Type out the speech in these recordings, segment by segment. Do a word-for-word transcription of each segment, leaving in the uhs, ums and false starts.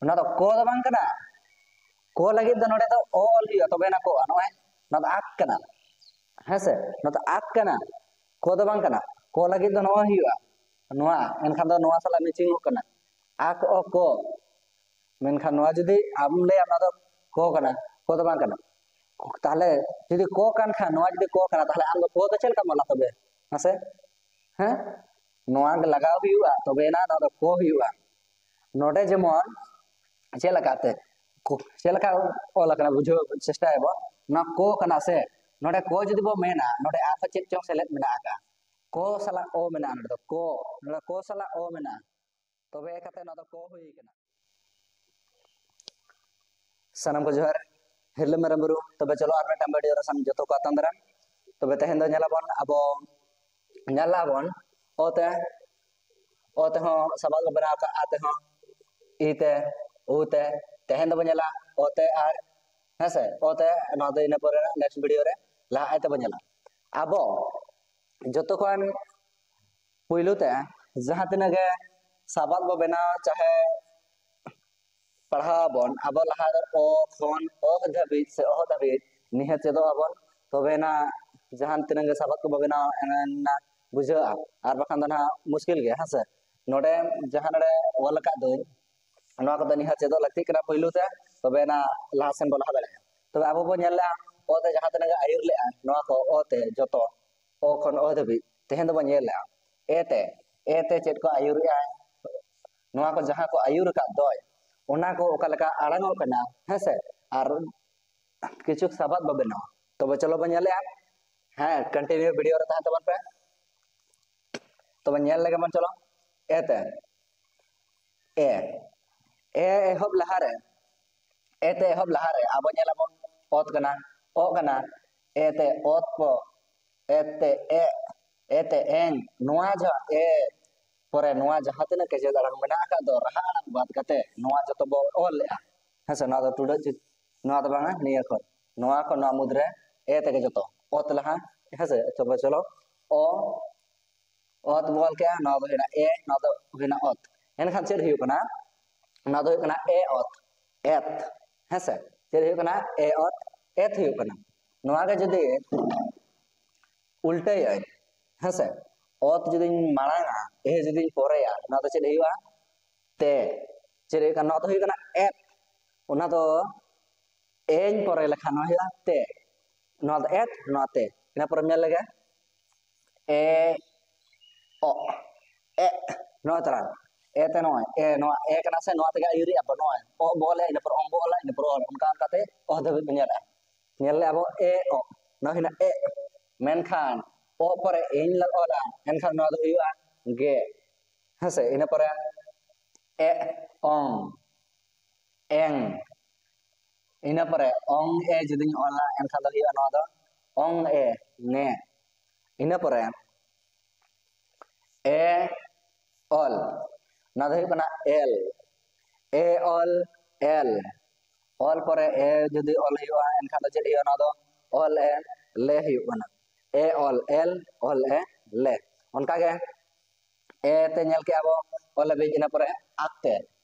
ᱚᱱᱟ ᱫᱚ ᱠᱚ ᱫᱚ ᱵᱟᱝ ᱠᱟᱱᱟ᱾ ᱠᱚ ᱞᱟᱹᱜᱤᱫ ᱫᱚ ᱱᱚᱰᱮ ᱫᱚ ᱚ ᱚᱞ ᱦᱩᱭᱩᱜᱼᱟ, ᱛᱚᱵᱮ ᱱᱟ ᱠᱚᱜᱼᱟ᱾ ᱱᱚᱜᱼᱚᱭ ᱱᱚᱣᱟ ᱫᱚ ᱟᱠ ᱠᱟᱱᱟ, ᱦᱮᱸ ᱥᱮ? ᱱᱚᱣᱟ ᱫᱚ ᱟᱠ ᱠᱟᱱᱟ, ᱠᱚ ᱫᱚ ᱵᱟᱝ ᱠᱟᱱᱟ᱾ ᱠᱚ ᱞᱟᱹᱜᱤᱫ ᱫᱚ ᱱᱚᱣᱟ ᱦᱩᱭᱩᱜᱼᱟ, ᱱᱚᱣᱟ, ᱮᱱᱠᱷᱟᱱ ᱫᱚ ᱱᱚᱣᱟ ᱥᱟᱞᱟᱜ matching ᱚᱜ ᱠᱟᱱᱟ, ᱟᱠ ᱚ ᱠᱚ᱾ ᱢᱮᱱᱠᱷᱟᱱ ᱱᱚᱣᱟ ᱡᱩᱫᱤ ᱟᱢ ᱞᱟᱹᱭᱟ ᱱᱚᱣᱟ ᱫᱚ ᱠᱚ ᱠᱟᱱᱟ, ᱠᱚ ᱫᱚ ᱵᱟᱝ ᱠᱟᱱᱟ᱾ ᱛᱟᱦᱞᱮ ᱡᱩᱫᱤ ᱠᱚ ᱠᱟᱱ ᱠᱷᱟᱱ, ᱱᱚᱣᱟ ᱡᱩᱫᱤ ᱠᱚ ᱠᱟᱱᱟ, ᱛᱟᱦᱞᱮ ᱟᱢ ᱫᱚ ᱠᱚ ᱫᱚ ᱪᱮᱫ ᱞᱮᱠᱟᱢ ᱚᱞᱟ ᱛᱚᱵᱮ? ᱢᱟᱥᱮ, ᱦᱮᱸ, ᱱᱚᱣᱟ ᱜᱮ ᱞᱟᱜᱟᱣ ᱦᱩᱭᱩᱜᱼᱟ, ᱛᱚᱵᱮ ᱮᱱᱟ ᱱᱚᱣᱟ ᱫᱚ ᱠᱚ ᱦᱩᱭᱩᱜᱼᱟ᱾ ᱱᱚᱰᱮ ᱡᱮᱢᱚᱱ ᱪᱮᱫ ᱞᱮᱠᱟᱛᱮ, ᱠᱚ-, ᱪᱮᱫ ᱞᱮᱠᱟ ᱚᱞ ᱟᱠᱟᱱᱟ ᱵᱩᱡᱷᱟᱹᱣ ᱪᱮᱥᱴᱟᱭᱟᱵᱚᱱ᱾ ᱱᱚᱣᱟ ᱠᱚ ᱠᱟᱱᱟ ᱥᱮ, ᱱᱚᱰᱮ ᱠᱚ ᱡᱩᱫᱤ ᱵᱚ ᱢᱮᱱᱟ, ᱱᱚᱰᱮ ᱟᱨᱦᱚᱸ ᱪᱮᱫ ᱪᱚᱝ ᱥᱮᱞᱮᱫ ᱢᱮᱱᱟᱜ ᱟᱠᱟᱫᱼᱟ, ᱠᱚ ᱥᱟᱞᱟᱜ ᱚ ᱢᱮᱱᱟᱜᱼᱟ, ᱱᱚᱰᱮ ᱫᱚ ᱠᱚ, ᱱᱚᱰᱮ ᱠᱚ ᱥᱟᱞᱟᱜ ᱚ ᱢᱮᱱᱟᱜᱼᱟ, ᱛᱚᱵᱮ ᱠᱟᱛᱮ ᱱᱚᱣᱟ ᱫᱚ ᱠᱚ ᱦᱩᱭ ᱠᱟᱱᱟ᱾ ᱥᱟᱱᱟᱢ ᱠᱚ ᱡᱚᱦᱟᱨ, ᱦᱤᱨᱞᱟᱹ ᱢᱮᱨᱚᱢ ᱵᱩᱨᱩ᱾ ᱛᱚᱵᱮ ᱪᱚᱞᱚ ᱟᱨ ᱢᱤᱫᱴᱟᱝ video ᱨᱮ ᱥᱟᱱᱟᱢ ᱡᱚᱛᱚ ᱠᱚ ᱟᱛᱟᱝ ᱫᱟᱨᱟᱢ᱾ ᱛᱚᱵᱮ ᱛᱮᱦᱮᱧ ᱫᱚ ᱧᱮᱞᱟᱵᱚᱱ ᱟᱵᱚ, ᱧᱮᱞ ᱞᱟᱦᱟ ᱵᱚᱱ ᱚ ᱛᱮ, ᱚ ᱛᱮᱦᱚᱸ ᱥᱟᱵᱟᱫ ᱠᱚ ᱵᱮᱱᱟᱣ ᱟᱠᱟᱫᱼᱟ, ᱟ ᱛᱮᱦᱚᱸ, ᱤ ᱛᱮ, ᱩ ᱛᱮ᱾ ᱛᱮᱦᱮᱧ ᱫᱚᱵᱚᱱ ᱧᱮᱞᱟ ᱚ ᱛᱮ ᱟᱨ, ᱦᱮᱸ ᱥᱮ, ᱚ ᱛᱮ᱾ ᱱᱚᱣᱟ ᱫᱚ ᱤᱱᱟᱹ ᱯᱚᱨᱮ next video ᱨᱮ ᱞᱟᱦᱟ ᱟᱭ ᱛᱮᱵᱚᱱ ᱧᱮᱞᱟ᱾ ᱟᱵᱚ ᱡᱚᱛᱚ ᱠᱷᱚᱱ ᱯᱩᱭᱞᱩ ᱛᱮ ᱡᱟᱦᱟᱸ ᱛᱤᱱᱟᱹᱜ ᱜᱮ ᱥᱟᱵᱟᱫ ᱵᱚ ᱵᱮᱱᱟᱣ, ᱪᱟᱦᱮ ᱯᱟᱲᱦᱟᱣ ᱟᱵᱚᱱ, ᱟᱵᱚ ᱞᱟᱦᱟ ᱨᱮ ᱚ ᱠᱷᱚᱱ ᱚ ᱫᱷᱟᱹᱵᱤᱡ ᱥᱮ ᱚᱦ ᱫᱷᱟᱹᱵᱤᱡ ᱱᱤᱦᱟᱹᱛ ᱪᱮᱫᱚᱜ ᱟᱵᱚᱱ, ᱛᱚᱵᱮᱱᱟ ᱡᱟᱦᱟᱸ ᱛᱤᱱᱟᱹᱜ ᱜᱮ ᱥᱟᱵᱟᱫ ᱠᱚᱵᱚ ᱵᱮᱱᱟᱣᱟ, ᱮᱱᱟ ᱵᱩᱡᱷᱟᱹᱜᱼᱟ, ᱟᱨ ᱵᱟᱠᱷᱟᱱ ᱫᱚ ᱱᱟᱦᱟᱜ ᱢᱩᱥᱠᱤᱞ ᱜᱮᱭᱟ, ᱦᱮᱸ ᱥᱮ? ᱱᱚᱰᱮ ᱡᱟᱦᱟᱸ ᱱᱚᱰᱮ ᱚᱞ ᱟᱠᱟᱫ ᱫᱚᱧ, ᱱᱚᱣᱟ ᱠᱚᱫᱚ ᱱᱤᱦᱟᱹᱛ ᱪᱮᱫᱚᱜ ᱞᱟᱹᱠᱛᱤᱜ ᱠᱟᱱᱟ ᱯᱩᱭᱞᱩ ᱛᱮ, ᱛᱚᱵᱮ ᱮᱱᱟ ᱞᱟᱦᱟ ᱥᱮᱱ ᱵᱚ ᱞᱟᱦᱟ ᱫᱟᱲᱮᱭᱟᱜᱼᱟ᱾ ᱛᱚᱵᱮ ᱟᱵᱚ ᱵᱚ ᱧᱮᱞ ᱞᱮᱜᱼᱟ, ᱚ ᱛᱮ ᱡᱟᱦᱟᱸ ᱛᱤᱱᱟᱹᱜ ᱜᱮ ᱟᱹᱭᱩᱨ ᱞᱮᱜᱼᱟ, ᱱᱚᱣᱟ ᱠᱚ ᱚ ᱛᱮ ᱡᱚᱛᱚ, ᱚ ᱠᱷᱚᱱ ᱚ ᱫᱷᱟᱹᱵᱤᱡ, ᱛᱮᱦᱮᱧ ᱫᱚᱵᱚ ᱧᱮᱞ ᱞᱮᱜᱼᱟ ᱮ ᱛᱮ, ᱮ ᱛᱮ ᱪᱮᱫ ᱠᱚ ᱟᱹᱭᱩᱨᱮᱜᱼᱟ, ᱱᱚᱣᱟ ᱠᱚ ᱡᱟᱦᱟᱸ ᱠᱚ ᱟᱹᱭᱩᱨ ᱟᱠᱟᱫ ᱫᱚᱭ, ᱚᱱᱟ ᱠᱚ ᱚᱠᱟ ᱞᱮᱠᱟ ᱟᱲᱟᱝᱚᱜ ᱠᱟᱱᱟ, ᱦᱮᱸ ᱥᱮ? ᱟᱨ ᱠᱤᱪᱷᱩ ᱥᱟᱵᱟᱫ ᱵᱚ ᱵᱮᱱᱟᱣᱟ᱾ ᱛᱚᱵᱮ ᱪᱚᱞᱚ ᱵᱚ ᱧᱮᱞᱮᱜᱼᱟ᱾ ᱦᱮᱸ, continue video ᱨᱮ ᱛᱟᱦᱮᱱ ᱛᱟᱵᱚᱱ ᱯᱮ᱾ ᱛᱚᱵᱮ ᱧᱮᱞ ᱞᱮᱜᱮ ᱵᱚᱱ, ᱪᱚᱞᱚ᱾ ᱮ ᱛᱮ, ᱮ, ᱮ ᱮᱦᱚᱵ ᱞᱟᱦᱟᱨᱮ, ᱮ ᱛᱮ ᱮᱦᱚᱵ ᱞᱟᱦᱟᱨᱮ ᱟᱵᱚ ᱧᱮᱞᱟᱵᱚᱱ ᱚᱛ ᱠᱟᱱᱟ, ᱚ ᱠᱟᱱᱟ, ᱮ ᱛᱮ ᱚᱛ ᱠᱚ, ᱮ ᱛᱮ ᱮ, ᱮ ᱛᱮ ᱮᱝ, ᱱᱚᱣᱟ ᱡᱟᱦᱟᱸ ᱮ ᱯᱚᱨᱮ ᱱᱚᱣᱟ ᱡᱟᱦᱟᱸ ᱛᱤᱱᱟᱹᱜ ᱠᱮᱪᱮᱫ ᱟᱲᱟᱝ ᱢᱮᱱᱟᱜ ᱟᱠᱟᱫ ᱫᱚ, ᱨᱟᱦᱟ ᱟᱲᱟᱝ ᱵᱟᱫ ᱠᱟᱛᱮ ᱱᱚᱣᱟ ᱡᱚᱛᱚ ᱵᱚ ᱚᱞ ᱞᱮᱜᱼᱟ, ᱦᱮᱸ ᱥᱮ? ᱱᱚᱣᱟ ᱫᱚ ᱴᱩᱰᱟᱹᱜ ᱪᱤ-, ᱱᱚᱣᱟ ᱫᱚ ᱵᱟᱝᱟ, ᱱᱤᱭᱟᱹ ᱠᱷᱚᱱ, ᱱᱚᱣᱟ ᱠᱷᱚᱱ ᱱᱚᱣᱟ ᱢᱩᱫᱽᱨᱮ ᱮ ᱛᱮᱜᱮ ᱡᱚᱛᱚ, ᱚᱛ ᱞᱟᱦᱟ, ᱦᱮᱸ ᱥᱮ? ᱛᱚᱵᱮ ᱪᱚᱞᱚ, ᱚ, ᱚᱛ ᱵᱚ ᱚᱞ ᱠᱮᱜᱼᱟ, ᱱᱚᱣᱟ ᱫᱚ ᱦᱩᱭᱱᱟ ᱮ, ᱱᱚᱣᱟ ᱫᱚ ᱦᱩᱭᱱᱟ ᱚᱛ᱾ ᱮᱱᱠᱷᱟᱱ ᱪᱮᱫ ᱦᱩᱭᱩᱜ ᱠᱟᱱᱟ? ᱚᱱᱟ ᱫᱚ ᱦᱩᱭᱩᱜ ᱠᱟᱱᱟ ᱮ ᱚᱛ, ᱮᱛ᱾ ᱦᱮᱸᱥᱮ? ᱪᱮᱫ ᱦᱩᱭᱩᱜ ᱠᱟᱱᱟ? ᱮ ᱚᱛ, ᱮᱛ ᱦᱩᱭᱩᱜ ᱠᱟᱱᱟ᱾ ᱱᱚᱣᱟ ᱜᱮ ᱡᱩᱫᱤ ᱩᱞᱴᱟᱹᱭᱟᱹᱧ, ᱦᱮᱸᱥᱮ, ᱚᱛ ᱡᱩᱫᱤᱧ ᱢᱟᱲᱟᱝᱟ, ᱮ ᱡᱩᱫᱤᱧ ᱯᱚᱨᱮᱭᱟ, ᱱᱚᱣᱟ ᱫᱚ ᱪᱮᱫ ᱦᱩᱭᱩᱜᱼᱟ? ᱛᱮ᱾ ᱪᱮᱫ ᱦᱩᱭᱩᱜ ᱠᱟᱱᱟ? ᱱᱚᱣᱟ ᱫᱚ ᱦᱩᱭᱩᱜ ᱠᱟᱱᱟ ᱮᱛ, ᱚᱱᱟ ᱫᱚ ᱮᱧ ᱯᱚᱨᱮ ᱞᱮᱠᱷᱟᱱ ᱱᱚᱣᱟ ᱦᱩᱭᱩᱜᱼᱟ ᱛᱮ, ᱱᱚᱣᱟ ᱫᱚ ᱮᱛ, ᱱᱚᱣᱟ ᱛᱮ᱾ ᱤᱱᱟᱹ ᱯᱚᱨᱮ ᱧᱮᱞ ᱞᱮᱜᱮ, ᱮ ᱚ ᱮ, ᱱᱚᱜᱼᱚᱭ ᱛᱟᱨᱟ ᱮ ᱛᱮ ᱱᱚᱜᱼᱚᱭ ᱮ, ᱱᱚᱣᱟ ᱮ ᱠᱟᱱᱟ ᱥᱮ, ᱱᱚᱣᱟ ᱛᱮᱜᱮ ᱟᱹᱭᱩᱨᱤᱡ ᱟᱵᱚ ᱱᱚᱜᱼᱚᱭ ᱚ ᱵᱚ ᱚᱞᱟ, ᱤᱱᱟᱹ ᱯᱚᱨᱮ ᱚᱝ ᱵᱚ ᱚᱞᱟ, ᱤᱱᱟᱹ ᱯᱚᱨᱮ ᱚᱞ, ᱚᱱᱠᱟ ᱚᱱᱠᱟᱛᱮ ᱚ ᱫᱷᱟᱹᱵᱤᱡ ᱵᱚᱱ ᱧᱮᱞᱟ᱾ ᱧᱮᱞ ᱞᱮᱜᱼᱟ ᱵᱚ ᱮ ᱚ, ᱱᱚᱣᱟ ᱦᱩᱭᱱᱟ ᱮ᱾ ᱢᱮᱱᱠᱷᱟᱱ ᱚ ᱯᱚᱨᱮ ᱮᱧ ᱞᱟᱜ ᱚᱞᱟ, ᱮᱱᱠᱷᱟᱱ ᱱᱚᱣᱟ ᱫᱚ ᱦᱩᱭᱩᱜᱼᱟ ᱜᱮ᱾ ᱦᱮᱸᱥᱮ? ᱤᱱᱟᱹ ᱯᱚᱨᱮ ᱮ ᱚᱝ, ᱮᱝ᱾ ᱤᱱᱟᱹ ᱯᱚᱨᱮ ᱚᱝ ᱮ ᱡᱩᱫᱤᱧ ᱚᱞᱟ, ᱮᱱᱠᱷᱟᱱ ᱫᱚ ᱦᱩᱭᱩᱜᱼᱟ ᱱᱚᱣᱟ ᱫᱚ ᱚᱝ ᱮ, ᱱᱮ᱾ ᱤᱱᱟᱹ ᱯᱚᱨᱮ ᱮ ᱚᱞ, ᱱᱚᱣᱟ ᱫᱚ ᱦᱩᱭᱩᱜ ᱠᱟᱱᱟ ᱮᱞ᱾ ᱮ ᱚᱞ, ᱮᱞ᱾ ᱚᱞ ᱯᱚᱨᱮ ᱮ ᱡᱩᱫᱤ ᱚᱞ ᱦᱩᱭᱩᱜᱼᱟ, ᱮᱱᱠᱷᱟᱱ ᱫᱚ ᱪᱮᱫ ᱦᱩᱭᱩᱜᱼᱟ? ᱱᱚᱣᱟ ᱫᱚ ᱚᱞ ᱮ, ᱞᱮ ᱦᱩᱭᱩᱜ ᱠᱟᱱᱟ᱾ ᱮ ᱚᱞ, ᱮᱞ, ᱚᱞ ᱮ, ᱞᱮ᱾ ᱚᱱᱠᱟᱜᱮ ᱮ ᱛᱮ ᱧᱮᱞ ᱠᱮᱜᱼᱟ ᱵᱚ, ᱚᱞ ᱦᱟᱹᱵᱤᱡ, ᱤᱱᱟᱹ ᱯᱚᱨᱮ ᱟ ᱛᱮ᱾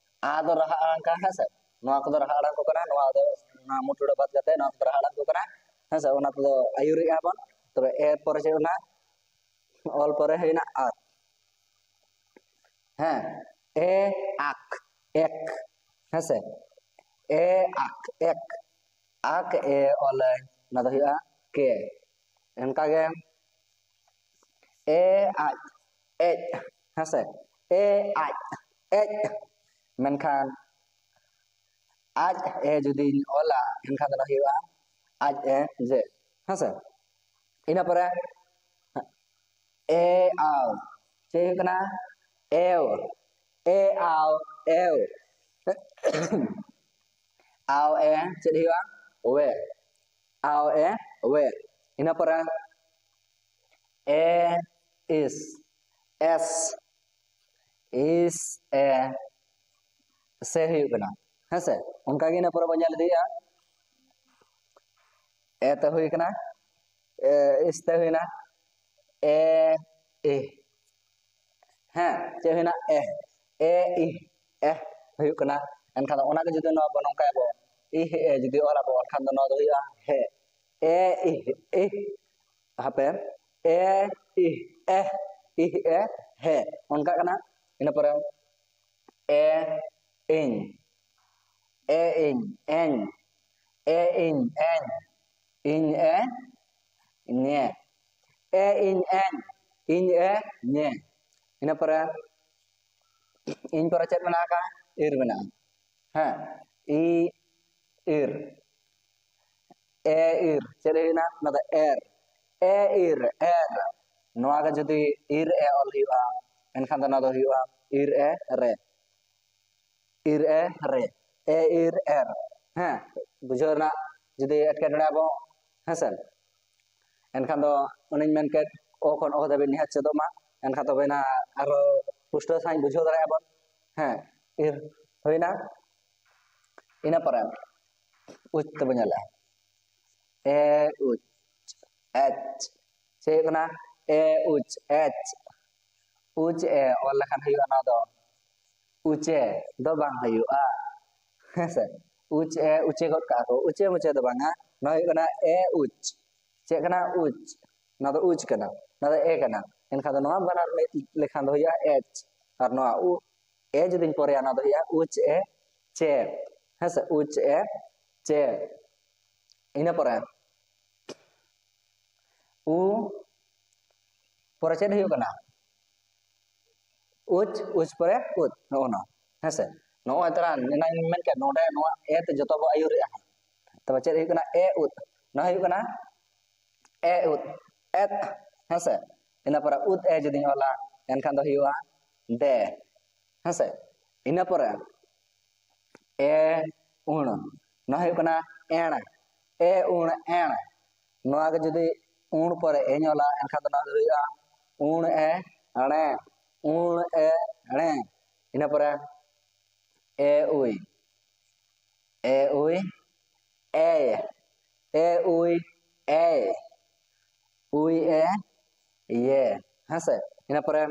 ᱟ ᱫᱚ ᱨᱟᱦᱟ ᱟᱲᱟᱝ ᱠᱟᱱᱟ, ᱦᱮᱸ ᱥᱮ? ᱱᱚᱣᱟ ᱠᱚᱫᱚ ᱨᱟᱦᱟ ᱟᱲᱟᱝ ᱠᱚ ᱠᱟᱱᱟ, ᱱᱚᱣᱟ ᱫᱚ, ᱱᱚᱣᱟ ᱢᱩᱴᱩᱲᱟ ᱵᱟᱫ ᱠᱟᱛᱮ ᱱᱚᱣᱟ ᱠᱚᱫᱚ ᱨᱟᱦᱟ ᱟᱲᱟᱝ ᱠᱚ ᱠᱟᱱᱟ, ᱦᱮᱸ ᱥᱮ? ᱚᱱᱟ ᱛᱮᱫᱚ ᱟᱹᱭᱩᱨᱮᱜᱼᱟ ᱵᱚᱱ᱾ ᱛᱚᱵᱮ ᱮ ᱯᱚᱨᱮ ᱪᱮᱫ ᱦᱩᱭᱱᱟ? ᱚᱞ ᱯᱚᱨᱮ ᱦᱩᱭᱱᱟ ᱟᱠ᱾ ᱦᱮᱸ, ᱮ ᱟᱠ, ᱮᱠ, ᱦᱮᱸ ᱥᱮ? ᱮ ᱟᱠ, ᱮᱠ, ᱟᱠ ᱮ ᱚᱞᱟᱹᱧ, ᱚᱱᱟ ᱫᱚ ᱦᱩᱭᱩᱜᱼᱟ ᱠᱮ᱾ ᱚᱱᱠᱟᱜᱮ ᱮ ᱟᱡ, ᱮᱡ, ᱦᱮᱸ ᱥᱮ? ᱮ ᱟᱡ, ᱮᱡ᱾ ᱢᱮᱱᱠᱷᱟᱱ ᱟᱡ ᱮ ᱡᱩᱫᱤᱧ ᱚᱞᱟ, ᱮᱱᱠᱷᱟᱱ ᱫᱚ ᱦᱩᱭᱩᱜᱼᱟ ᱟᱡ ᱮ ᱡᱮ, ᱦᱮᱸ ᱥᱮ? ᱤᱱᱟᱹ ᱯᱚᱨᱮ ᱮ ᱟᱣ, ᱪᱮᱫ ᱦᱩᱭᱩᱜ ᱠᱟᱱᱟ? ᱮᱣ, ᱮ ᱟᱣ, ᱮᱣ᱾ ᱟᱣ ᱮ ᱪᱮᱫ ᱦᱩᱭᱩᱜᱼᱟ? ᱣᱮ, ᱟᱣ ᱮ ᱣᱮ᱾ ᱤᱱᱟᱹ ᱯᱚᱨᱮ ᱮ ᱤᱥ, ᱮᱥ, ᱤᱥ ᱮ ᱥᱮ ᱦᱩᱭᱩᱜ ᱠᱟᱱᱟ, ᱦᱮᱸ ᱥᱮ? ᱚᱱᱠᱟ ᱜᱮ ᱤᱱᱟᱹ ᱯᱚᱨᱮ ᱵᱚᱱ ᱧᱮᱞ ᱤᱫᱤᱭᱮᱫᱼᱟ, ᱮ ᱛᱮ ᱦᱩᱭ ᱠᱟᱱᱟ, ᱮ ᱤᱥ ᱛᱮ ᱦᱩᱭᱱᱟ, ᱮ ᱤ, ᱦᱮᱸ, ᱪᱮᱫ ᱦᱩᱭᱱᱟ? ᱮ, ᱮ ᱤ, ᱮ, ᱦᱩᱭᱩᱜ ᱠᱟᱱᱟ᱾ ᱮᱱᱠᱷᱟᱱ ᱫᱚ ᱚᱱᱟ ᱜᱮ ᱡᱩᱫᱤ ᱱᱚᱣᱟ ᱵᱚᱱ ᱱᱚᱝᱠᱟᱭᱟᱵᱚ, ᱤᱦ ᱮ ᱡᱩᱫᱤ ᱚᱞ ᱟᱵᱚ, ᱮᱱᱠᱷᱟᱱ ᱫᱚ ᱱᱚᱣᱟ ᱫᱚ ᱦᱩᱭᱩᱜᱼᱟ ᱦᱮ, ᱮ ᱤᱦ ᱤᱦ, ᱦᱟᱯᱮ, ᱮ ᱤᱦ ᱮᱦ, ᱤᱦ ᱮ ᱦᱮ, ᱚᱱᱠᱟ ᱠᱟᱱᱟ᱾ ᱤᱱᱟᱹ ᱯᱚᱨᱮ ᱮ ᱤᱧ, ᱮ ᱤᱧ ᱮᱧ, ᱮ ᱤᱧ ᱮᱧ, ᱤᱧ ᱮ ᱧᱮ, ᱮ ᱤᱧ ᱮᱧ, ᱤᱧ ᱮ ᱧᱮ᱾ ᱤᱱᱟᱹ ᱯᱚᱨᱮ ᱤᱧ ᱯᱚᱨᱮ ᱪᱮᱫ ᱢᱮᱱᱟᱜ ᱟᱠᱟᱫᱼᱟ? ᱤᱨ ᱢᱮᱱᱟᱜᱼᱟ᱾ ᱦᱮᱸ, ᱤ ᱤᱨ, ᱮ ᱤᱨ, ᱪᱮᱫ ᱦᱩᱭᱱᱟ? ᱚᱱᱟ ᱫᱚ ᱮᱨ, ᱮ ᱤᱨ ᱮᱨ᱾ ᱱᱚᱣᱟ ᱜᱮ ᱡᱩᱫᱤ ᱤᱨ ᱮ ᱚᱞ ᱦᱩᱭᱩᱜᱼᱟ, ᱮᱱᱠᱷᱟᱱ ᱫᱚ ᱱᱚᱣᱟ ᱫᱚ ᱦᱩᱭᱩᱜᱼᱟ ᱤᱨ ᱮ ᱨᱮ, ᱤᱨ ᱮ ᱨᱮ, ᱮ ᱤᱨ ᱮᱨ᱾ ᱦᱮᱸ, ᱵᱩᱡᱷᱟᱹᱣ ᱨᱮᱱᱟᱜ ᱡᱩᱫᱤ ᱮᱴᱠᱮᱴᱚᱬᱮ ᱟᱵᱚ, ᱦᱮᱸ ᱥᱮ, ᱮᱱᱠᱷᱟᱱ ᱫᱚ ᱚᱱᱮᱧ ᱢᱮᱱ ᱠᱮᱫ, ᱚ ᱠᱷᱚᱱ ᱚ ᱫᱷᱟᱹᱵᱤᱡ ᱱᱤᱦᱟᱹᱛ ᱪᱮᱫᱚᱜ ᱢᱟ, ᱮᱱᱠᱷᱟᱱ ᱛᱚᱵᱮ ᱱᱟ ᱟᱨᱦᱚᱸ ᱯᱩᱥᱴᱟᱹᱣ ᱥᱟᱺᱦᱤᱡ ᱵᱩᱡᱷᱟᱹᱣ ᱫᱟᱲᱮᱭᱟᱜᱼᱟ ᱵᱚᱱ᱾ ᱦᱮᱸ, ᱤᱨ ᱦᱩᱭᱱᱟ᱾ ᱤᱱᱟᱹ ᱯᱚᱨᱮ ᱩᱪ ᱛᱮᱵᱚ ᱧᱮᱞᱟ, ᱮ ᱩᱪ ᱮᱪ, ᱪᱮᱫ ᱦᱩᱭᱩᱜ ᱠᱟᱱᱟ? ᱮ ᱩᱪ ᱮᱪ, ᱩᱪ ᱮ ᱚᱞ ᱞᱮᱠᱷᱟᱱ ᱦᱩᱭᱩᱜᱼᱟ ᱱᱚᱣᱟ ᱫᱚ ᱩᱪᱮ ᱫᱚ ᱵᱟᱝ ᱦᱩᱭᱩᱜᱼᱟ, ᱦᱮᱸ ᱥᱮ? ᱩᱪ ᱮ ᱩᱪᱮ ᱜᱚᱫ ᱠᱟᱜᱼᱟ ᱠᱚ, ᱩᱪᱮ ᱢᱩᱪᱮ ᱫᱚ ᱵᱟᱝᱟ, ᱱᱚᱣᱟ ᱦᱩᱭᱩᱜ ᱠᱟᱱᱟ ᱮ ᱩᱪ᱾ ᱪᱮᱫ ᱠᱟᱱᱟ? ᱩᱪ᱾ ᱱᱚᱣᱟ ᱫᱚ ᱩᱪ ᱠᱟᱱᱟ, ᱱᱚᱣᱟ ᱫᱚ ᱮ ᱠᱟᱱᱟ᱾ ᱮᱱᱠᱷᱟᱱ ᱫᱚ ᱱᱚᱣᱟ ᱵᱟᱱᱟᱨ ᱢᱤᱫ ᱞᱮᱠᱷᱟᱱ ᱫᱚ ᱦᱩᱭᱩᱜᱼᱟ ᱮᱪ, ᱟᱨ ᱱᱚᱣᱟ ᱩ ᱮ ᱡᱩᱫᱤᱧ ᱯᱚᱨᱮᱭᱟ, ᱱᱚᱣᱟ ᱫᱚ ᱦᱩᱭᱩᱜᱼᱟ ᱩᱪ ᱮ ᱪᱮ, ᱦᱮᱸ ᱥᱮ? ᱩᱪ ᱮ ᱪᱮ᱾ ᱤᱱᱟᱹ ᱯᱚᱨᱮ ᱩ ᱯᱚᱨᱮ ᱪᱮᱫ ᱦᱩᱭᱩᱜ ᱠᱟᱱᱟ? ᱩᱪ, ᱩᱪ ᱯᱚᱨᱮ ᱩᱪ, ᱱᱚᱜᱼᱚ ᱱᱚᱣᱟ, ᱦᱮᱸ ᱥᱮ? ᱱᱚᱜᱼᱚᱭ ᱛᱚᱨᱟ ᱮᱱᱟᱝ ᱤᱧ ᱢᱮᱱ ᱠᱮᱫ, ᱱᱚᱰᱮ ᱱᱚᱣᱟ ᱮ ᱛᱮ ᱡᱚᱛᱚ ᱵᱚ ᱟᱹᱭᱩᱨᱮᱜᱼᱟ᱾ ᱛᱚᱵᱮ ᱪᱮᱫ ᱦᱩᱭᱩᱜ ᱠᱟᱱᱟ? ᱮ ᱩᱫ, ᱱᱚᱣᱟ ᱦᱩᱭᱩᱜ ᱠᱟᱱᱟ ᱮ ᱩᱫ, ᱮᱫ, ᱦᱮᱸ ᱥᱮ? ᱤᱱᱟᱹ ᱯᱚᱨᱮ ᱩᱫ ᱮ ᱡᱩᱫᱤᱧ ᱚᱞᱟ, ᱮᱱᱠᱷᱟᱱ ᱫᱚ ᱦᱩᱭᱩᱜᱼᱟ ᱫᱮ, ᱦᱮᱸ ᱥᱮ? ᱤᱱᱟᱹ ᱯᱚᱨᱮ ᱮ ᱩᱬ, ᱱᱚᱣᱟ ᱦᱩᱭᱩᱜ ᱠᱟᱱᱟ ᱮᱬ, ᱮ ᱩᱬ ᱮᱬ᱾ ᱱᱚᱣᱟ ᱜᱮ ᱡᱩᱫᱤ ᱩᱬ ᱯᱚᱨᱮ ᱮᱧ ᱚᱞᱟ, ᱮᱱᱠᱷᱟᱱ ᱫᱚ ᱱᱚᱣᱟ ᱫᱚ ᱦᱩᱭᱩᱜᱼᱟ ᱩᱬ ᱮ ᱬᱮ, ᱩᱬ ᱮ ᱬᱮ᱾ ᱤᱱᱟᱹ ᱯᱚᱨᱮ ᱮ ᱩᱭ, ᱮ ᱩᱭ ᱮᱭ, ᱮ ᱩᱭ ᱮᱭ, ᱩᱭ ᱮ ᱭᱮ, ᱦᱮᱸ ᱥᱮ? ᱤᱱᱟᱹ ᱯᱚᱨᱮ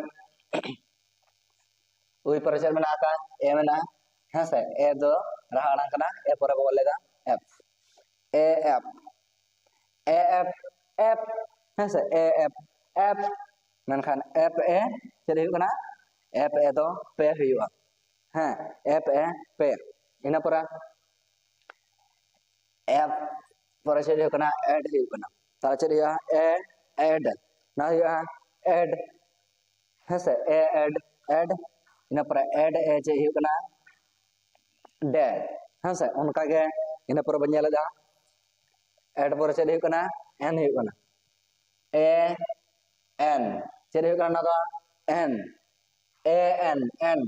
ᱩᱭ ᱯᱚᱨᱮ ᱪᱮᱫ ᱢᱮᱱᱟᱜ ᱟᱠᱟᱫ? ᱮ ᱢᱮᱱᱟᱜᱼᱟ᱾ ᱦᱮᱸ ᱥᱮ? ᱮ ᱫᱚ ᱨᱟᱦᱟ ᱟᱲᱟᱝ ᱠᱟᱱᱟ, ᱮ ᱯᱚᱨᱮ ᱵᱚ ᱚᱞ ᱞᱮᱫᱟ ᱮᱯ᱾ ᱮ ᱮᱯ, ᱮ ᱮᱯ, ᱮᱯ, ᱦᱮᱸ ᱥᱮ? ᱮ ᱮᱯ, ᱮᱯ᱾ ᱢᱮᱱᱠᱷᱟᱱ ᱮᱯ ᱮ ᱪᱮᱫ ᱦᱩᱭᱩᱜ ᱠᱟᱱᱟ? ᱮᱯ ᱮ ᱫᱚ ᱯᱮ ᱦᱩᱭᱩᱜᱼᱟ᱾ ᱦᱮᱸ, ᱮᱯ ᱮ ᱯᱮ᱾ ᱤᱱᱟᱹ ᱯᱚᱨᱮ ᱮᱯ ᱯᱚᱨᱮ ᱪᱮᱫ ᱦᱩᱭᱩᱜ ᱠᱟᱱᱟ? ᱮᱰ ᱦᱩᱭᱩᱜ ᱠᱟᱱᱟ᱾ ᱛᱟᱦᱚᱞᱮ ᱪᱮᱫ ᱦᱩᱭᱩᱜᱼᱟ? ᱮ ᱮᱰ, ᱱᱚᱣᱟ ᱦᱩᱭᱩᱜᱼᱟ ᱮᱰ, ᱦᱮᱸ ᱥᱮ? ᱮ ᱮᱰ, ᱮᱰ᱾ ᱤᱱᱟᱹ ᱯᱚᱨᱮ ᱮᱰ ᱮ ᱪᱮᱫ ᱦᱩᱭᱩᱜ ᱠᱟᱱᱟ? ᱰᱮ, ᱦᱮᱸ ᱥᱮ? ᱚᱱᱠᱟ ᱜᱮ ᱤᱱᱟᱹ ᱯᱚᱨᱮ ᱵᱚᱱ ᱧᱮᱞ ᱮᱫᱟ, ᱮᱰ ᱯᱚᱨᱮ ᱪᱮᱫ ᱦᱩᱭᱩᱜ ᱠᱟᱱᱟ? ᱮᱱ ᱦᱩᱭᱩᱜ ᱠᱟᱱᱟ᱾ ᱮ ᱮᱱ, ᱪᱮᱫ ᱦᱩᱭᱩᱜ ᱠᱟᱱᱟ ᱱᱚᱣᱟ ᱫᱚ? ᱮᱱ᱾ ᱮ ᱮᱱ, ᱮᱱ᱾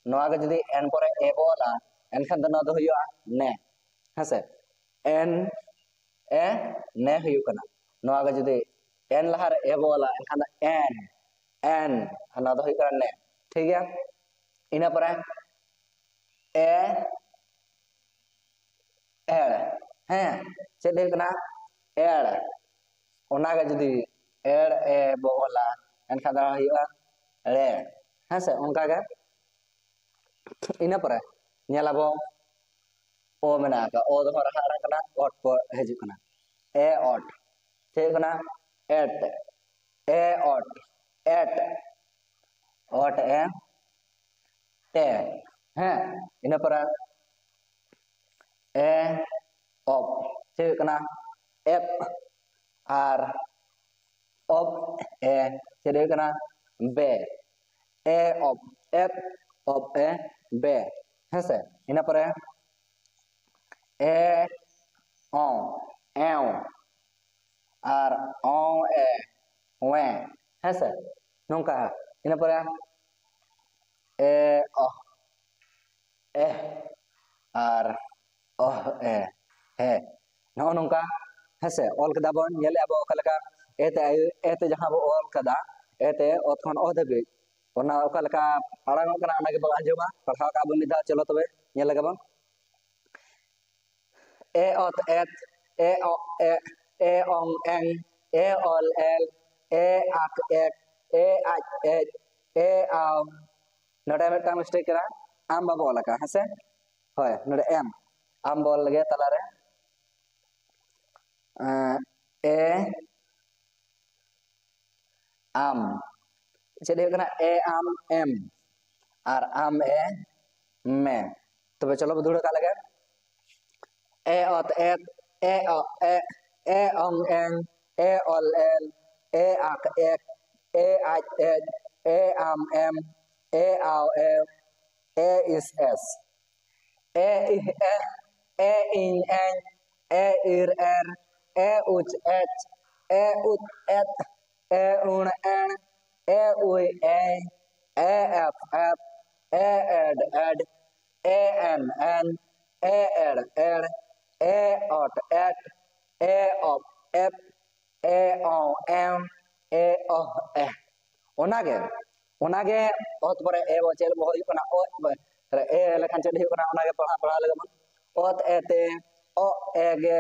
ᱱᱚᱣᱟ ᱜᱮ ᱡᱩᱫᱤ ᱮᱱ ᱯᱚᱨᱮ ᱮ ᱵᱚ ᱚᱞᱟ, ᱮᱱᱠᱷᱟᱱ ᱫᱚ ᱱᱚᱣᱟ ᱫᱚ ᱦᱩᱭᱩᱜᱼᱟ ᱱᱮ, ᱦᱮᱸ ᱥᱮ? ᱮᱱ ᱮ ᱱᱮ ᱦᱩᱭᱩᱜ ᱠᱟᱱᱟ᱾ ᱱᱚᱣᱟ ᱜᱮ ᱡᱩᱫᱤ ᱮᱱ ᱞᱟᱦᱟᱨᱮ ᱮ ᱵᱚ ᱚᱞᱟ, ᱮᱱᱠᱷᱟᱱ ᱫᱚ ᱮᱱ, ᱮᱱ, ᱟᱨ ᱱᱚᱣᱟ ᱫᱚ ᱦᱩᱭᱩᱜ ᱠᱟᱱᱟ ᱱᱮ᱾ ᱴᱷᱤᱠ ᱜᱮᱭᱟ? ᱤᱱᱟᱹ ᱯᱚᱨᱮ ᱮ ᱮᱲ, ᱦᱮᱸ, ᱪᱮᱫ ᱦᱩᱭᱩᱜ ᱠᱟᱱᱟ? ᱮᱲ᱾ ᱚᱱᱟᱜᱮ ᱡᱩᱫᱤ ᱮᱲ ᱮ ᱵᱚ ᱚᱞᱟ, ᱮᱱᱠᱷᱟᱱ ᱫᱚ ᱦᱩᱭᱩᱜᱼᱟ ᱮᱲᱮ, ᱦᱮᱸ ᱥᱮ? ᱚᱱᱠᱟᱜᱮ ᱤᱱᱟᱹ ᱯᱚᱨᱮ ᱧᱮᱞᱟᱵᱚ ᱚ ᱢᱮᱱᱟᱜ ᱟᱠᱟᱫ, ᱚ ᱫᱚ ᱨᱟᱦᱟ ᱟᱲᱟᱝ ᱠᱟᱱᱟ, ᱚᱴ ᱠᱚ ᱦᱤᱡᱩᱜ ᱠᱟᱱᱟ᱾ ᱮ ᱚᱴ, ᱪᱮᱫ ᱦᱩᱭᱩᱜ ᱠᱟᱱᱟ? ᱮᱴ᱾ A ᱚᱴ, at. ᱚᱴ ᱮ ᱴᱮ, ᱦᱮᱸ᱾ ᱤᱱᱟᱹ ᱯᱚᱨᱮ ᱮ ᱚᱯ, ᱪᱮᱫ ᱦᱩᱭᱩᱜ ᱠᱟᱱᱟ? ᱮᱯ᱾ ᱟᱨ ᱚᱯ ᱮ, ᱪᱮᱫ ᱦᱩᱭᱩᱜ ᱠᱟᱱᱟ? ᱵᱮ᱾ ᱮ ᱚᱯ ᱮᱯ, ᱚᱯ ᱮ ᱵᱮ, ᱦᱮᱸ ᱥᱮ? ᱤᱱᱟᱹ ᱯᱚᱨᱮ ᱮ ᱚ, ᱮᱣ, ᱟᱨ ᱚ ᱮ, ᱚᱣᱮ, ᱦᱮᱸ ᱥᱮ? ᱱᱚᱝᱠᱟ᱾ ᱤᱱᱟᱹ ᱯᱚᱨᱮ ᱮ ᱚ, ᱮ, ᱟᱨ ᱚ ᱮ, ᱦᱮ᱾ ᱱᱚᱜᱼᱚ ᱱᱚᱝᱠᱟ, ᱦᱮᱸ ᱥᱮ? ᱚᱞ ᱠᱮᱫᱟ ᱵᱚᱱ, ᱧᱮᱞᱮᱫᱼᱟ ᱵᱚ ᱚᱠᱟ ᱞᱮᱠᱟ ᱮ ᱛᱮ ᱟᱭᱩ, ᱮ ᱛᱮ ᱡᱟᱦᱟᱸ ᱵᱚ ᱚᱞ ᱠᱟᱫᱟ, ᱮ ᱛᱮ ᱚᱛ ᱠᱷᱚᱱ ᱚ ᱫᱷᱟᱹᱵᱤᱡ, ᱚᱱᱟ ᱚᱠᱟ ᱞᱮᱠᱟ ᱟᱲᱟᱝᱚᱜ ᱠᱟᱱᱟ, ᱚᱱᱟ ᱜᱮᱵᱚ ᱟᱸᱡᱚᱢᱟ᱾ ᱯᱟᱲᱦᱟᱣ ᱠᱟᱜᱼᱟ ᱵᱚᱱ ᱢᱤᱫ ᱫᱷᱟᱣ, ᱪᱚᱞᱚ ᱛᱚᱵᱮ ᱧᱮᱞ ᱞᱮᱜᱮ ᱵᱚᱱ᱾ ᱮ ᱚᱛ ᱮᱛ, ᱮ ᱚ ᱮ, ᱮ ᱚᱝ ᱮᱝ, ᱮ ᱚᱞ ᱮᱞ, ᱮ ᱟᱠ ᱮᱠ, ᱮ ᱟᱡ ᱮᱡ, ᱮ ᱟᱣ᱾ ᱱᱚᱰᱮ ᱢᱤᱫᱴᱟᱝ ᱢᱤᱥᱴᱮᱠ ᱠᱟᱱᱟ, ᱟᱢ ᱵᱟᱵᱚ ᱚᱞ ᱟᱠᱟᱫ, ᱦᱮᱸ ᱥᱮ? ᱦᱳᱭ, ᱱᱚᱰᱮ ᱮᱢ, ᱟᱢ ᱵᱚ ᱚᱞ ᱞᱮᱜᱮ ᱛᱟᱞᱟᱨᱮ᱾ ᱮᱸ, ᱮ ᱟᱢ, ᱪᱮᱫ ᱦᱩᱭᱩᱜ ᱠᱟᱱᱟ? ᱮ ᱟᱢ ᱮᱢ, ᱟᱨ ᱟᱢ ᱮ ᱢᱮ᱾ ᱛᱚᱵᱮ ᱪᱚᱞᱚ ᱵᱚ ᱫᱷᱩᱲᱟᱹ ᱠᱟᱜ ᱞᱮᱜᱮ᱾ ᱮ ᱚᱛ ᱮᱛ, ᱮ ᱚ ᱮ, ᱮ ᱚᱝ ᱮᱝ, ᱮ ᱚᱞ ᱮᱞ, ᱮ ᱟᱠ ᱮᱠ, ᱮ ᱟᱡ ᱮᱡ, ᱮ ᱟᱢ ᱮᱢ, ᱮ ᱟᱣ ᱮ, ᱮ ᱤᱥ ᱮᱥ, ᱮ ᱤᱦ ᱮ, ᱮ ᱤᱧ ᱮᱧ, ᱮ ᱤᱨ ᱮᱨ, ᱮ ᱩᱪ ᱮᱪ, ᱮ ᱩᱛ ᱮᱛ, ᱮ ᱩᱬ ᱮᱬ, ᱮ ᱩᱭ ᱮᱭ, ᱮ ᱮᱯ ᱮᱯ, ᱮ ᱮᱰ ᱮᱰ, ᱮ ᱮᱱ ᱮᱱ, ᱮ ᱮᱲ ᱮᱲ, ᱮ ᱚᱴ ᱮᱴ, ᱮ ᱚᱯ ᱮᱯ, ᱮ ᱚ ᱮᱢ, ᱮ ᱚᱦ ᱮ᱾ ᱚᱱᱟᱜᱮ, ᱚᱱᱟᱜᱮ ᱚᱛ ᱯᱚᱨᱮ ᱮ ᱵᱚ ᱪᱮᱫ ᱵᱚ ᱦᱩᱭᱩᱜ ᱠᱟᱱᱟ? ᱚᱛ ᱯᱚᱨᱮ ᱮ ᱞᱮᱠᱷᱟᱱ ᱪᱮᱫ ᱦᱩᱭᱩᱜ ᱠᱟᱱᱟ? ᱚᱱᱟᱜᱮ ᱯᱟᱲᱦᱟᱣ, ᱯᱟᱲᱦᱟᱣ ᱞᱮᱜᱮ ᱵᱚᱱ᱾ ᱚᱛ ᱮ ᱛᱮ, ᱚᱜ ᱮ ᱜᱮ,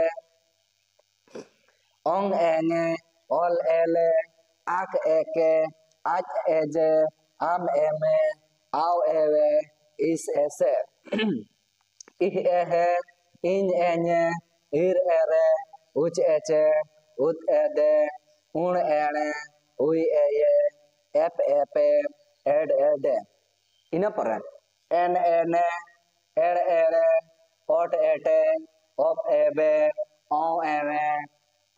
ᱚᱝ ᱮᱝ ᱮ, ᱚᱞ ᱮᱞ ᱮ, ᱟᱠ ᱮᱠ ᱮ, ᱟᱡ ᱮᱡ ᱮ, ᱟᱢ ᱮᱢ ᱮ, ᱟᱣ ᱮᱣ ᱮ, ᱤᱥ ᱮᱥ ᱮ᱾ ᱤᱦ ᱮ ᱦᱮ, ᱤᱧ ᱮᱧ ᱮ, ᱤᱨ ᱮᱨ ᱮ, ᱩᱪ ᱮᱪ ᱮ, ᱩᱛ ᱮᱫ ᱮ, ᱩᱬ ᱮᱬ ᱮ, ᱩᱭ ᱮᱭ ᱮ, ᱮᱯ ᱮᱯ ᱮ, ᱮᱰ ᱮᱰ ᱮ᱾ ᱤᱱᱟᱹ ᱯᱚᱨᱮ ᱮᱱ ᱮᱱ ᱮ, ᱮᱲ ᱮᱲ ᱮ, ᱚᱴ ᱮᱴ ᱮ, ᱚᱯ ᱮᱵ ᱮ, ᱚ ᱮᱢ ᱮ,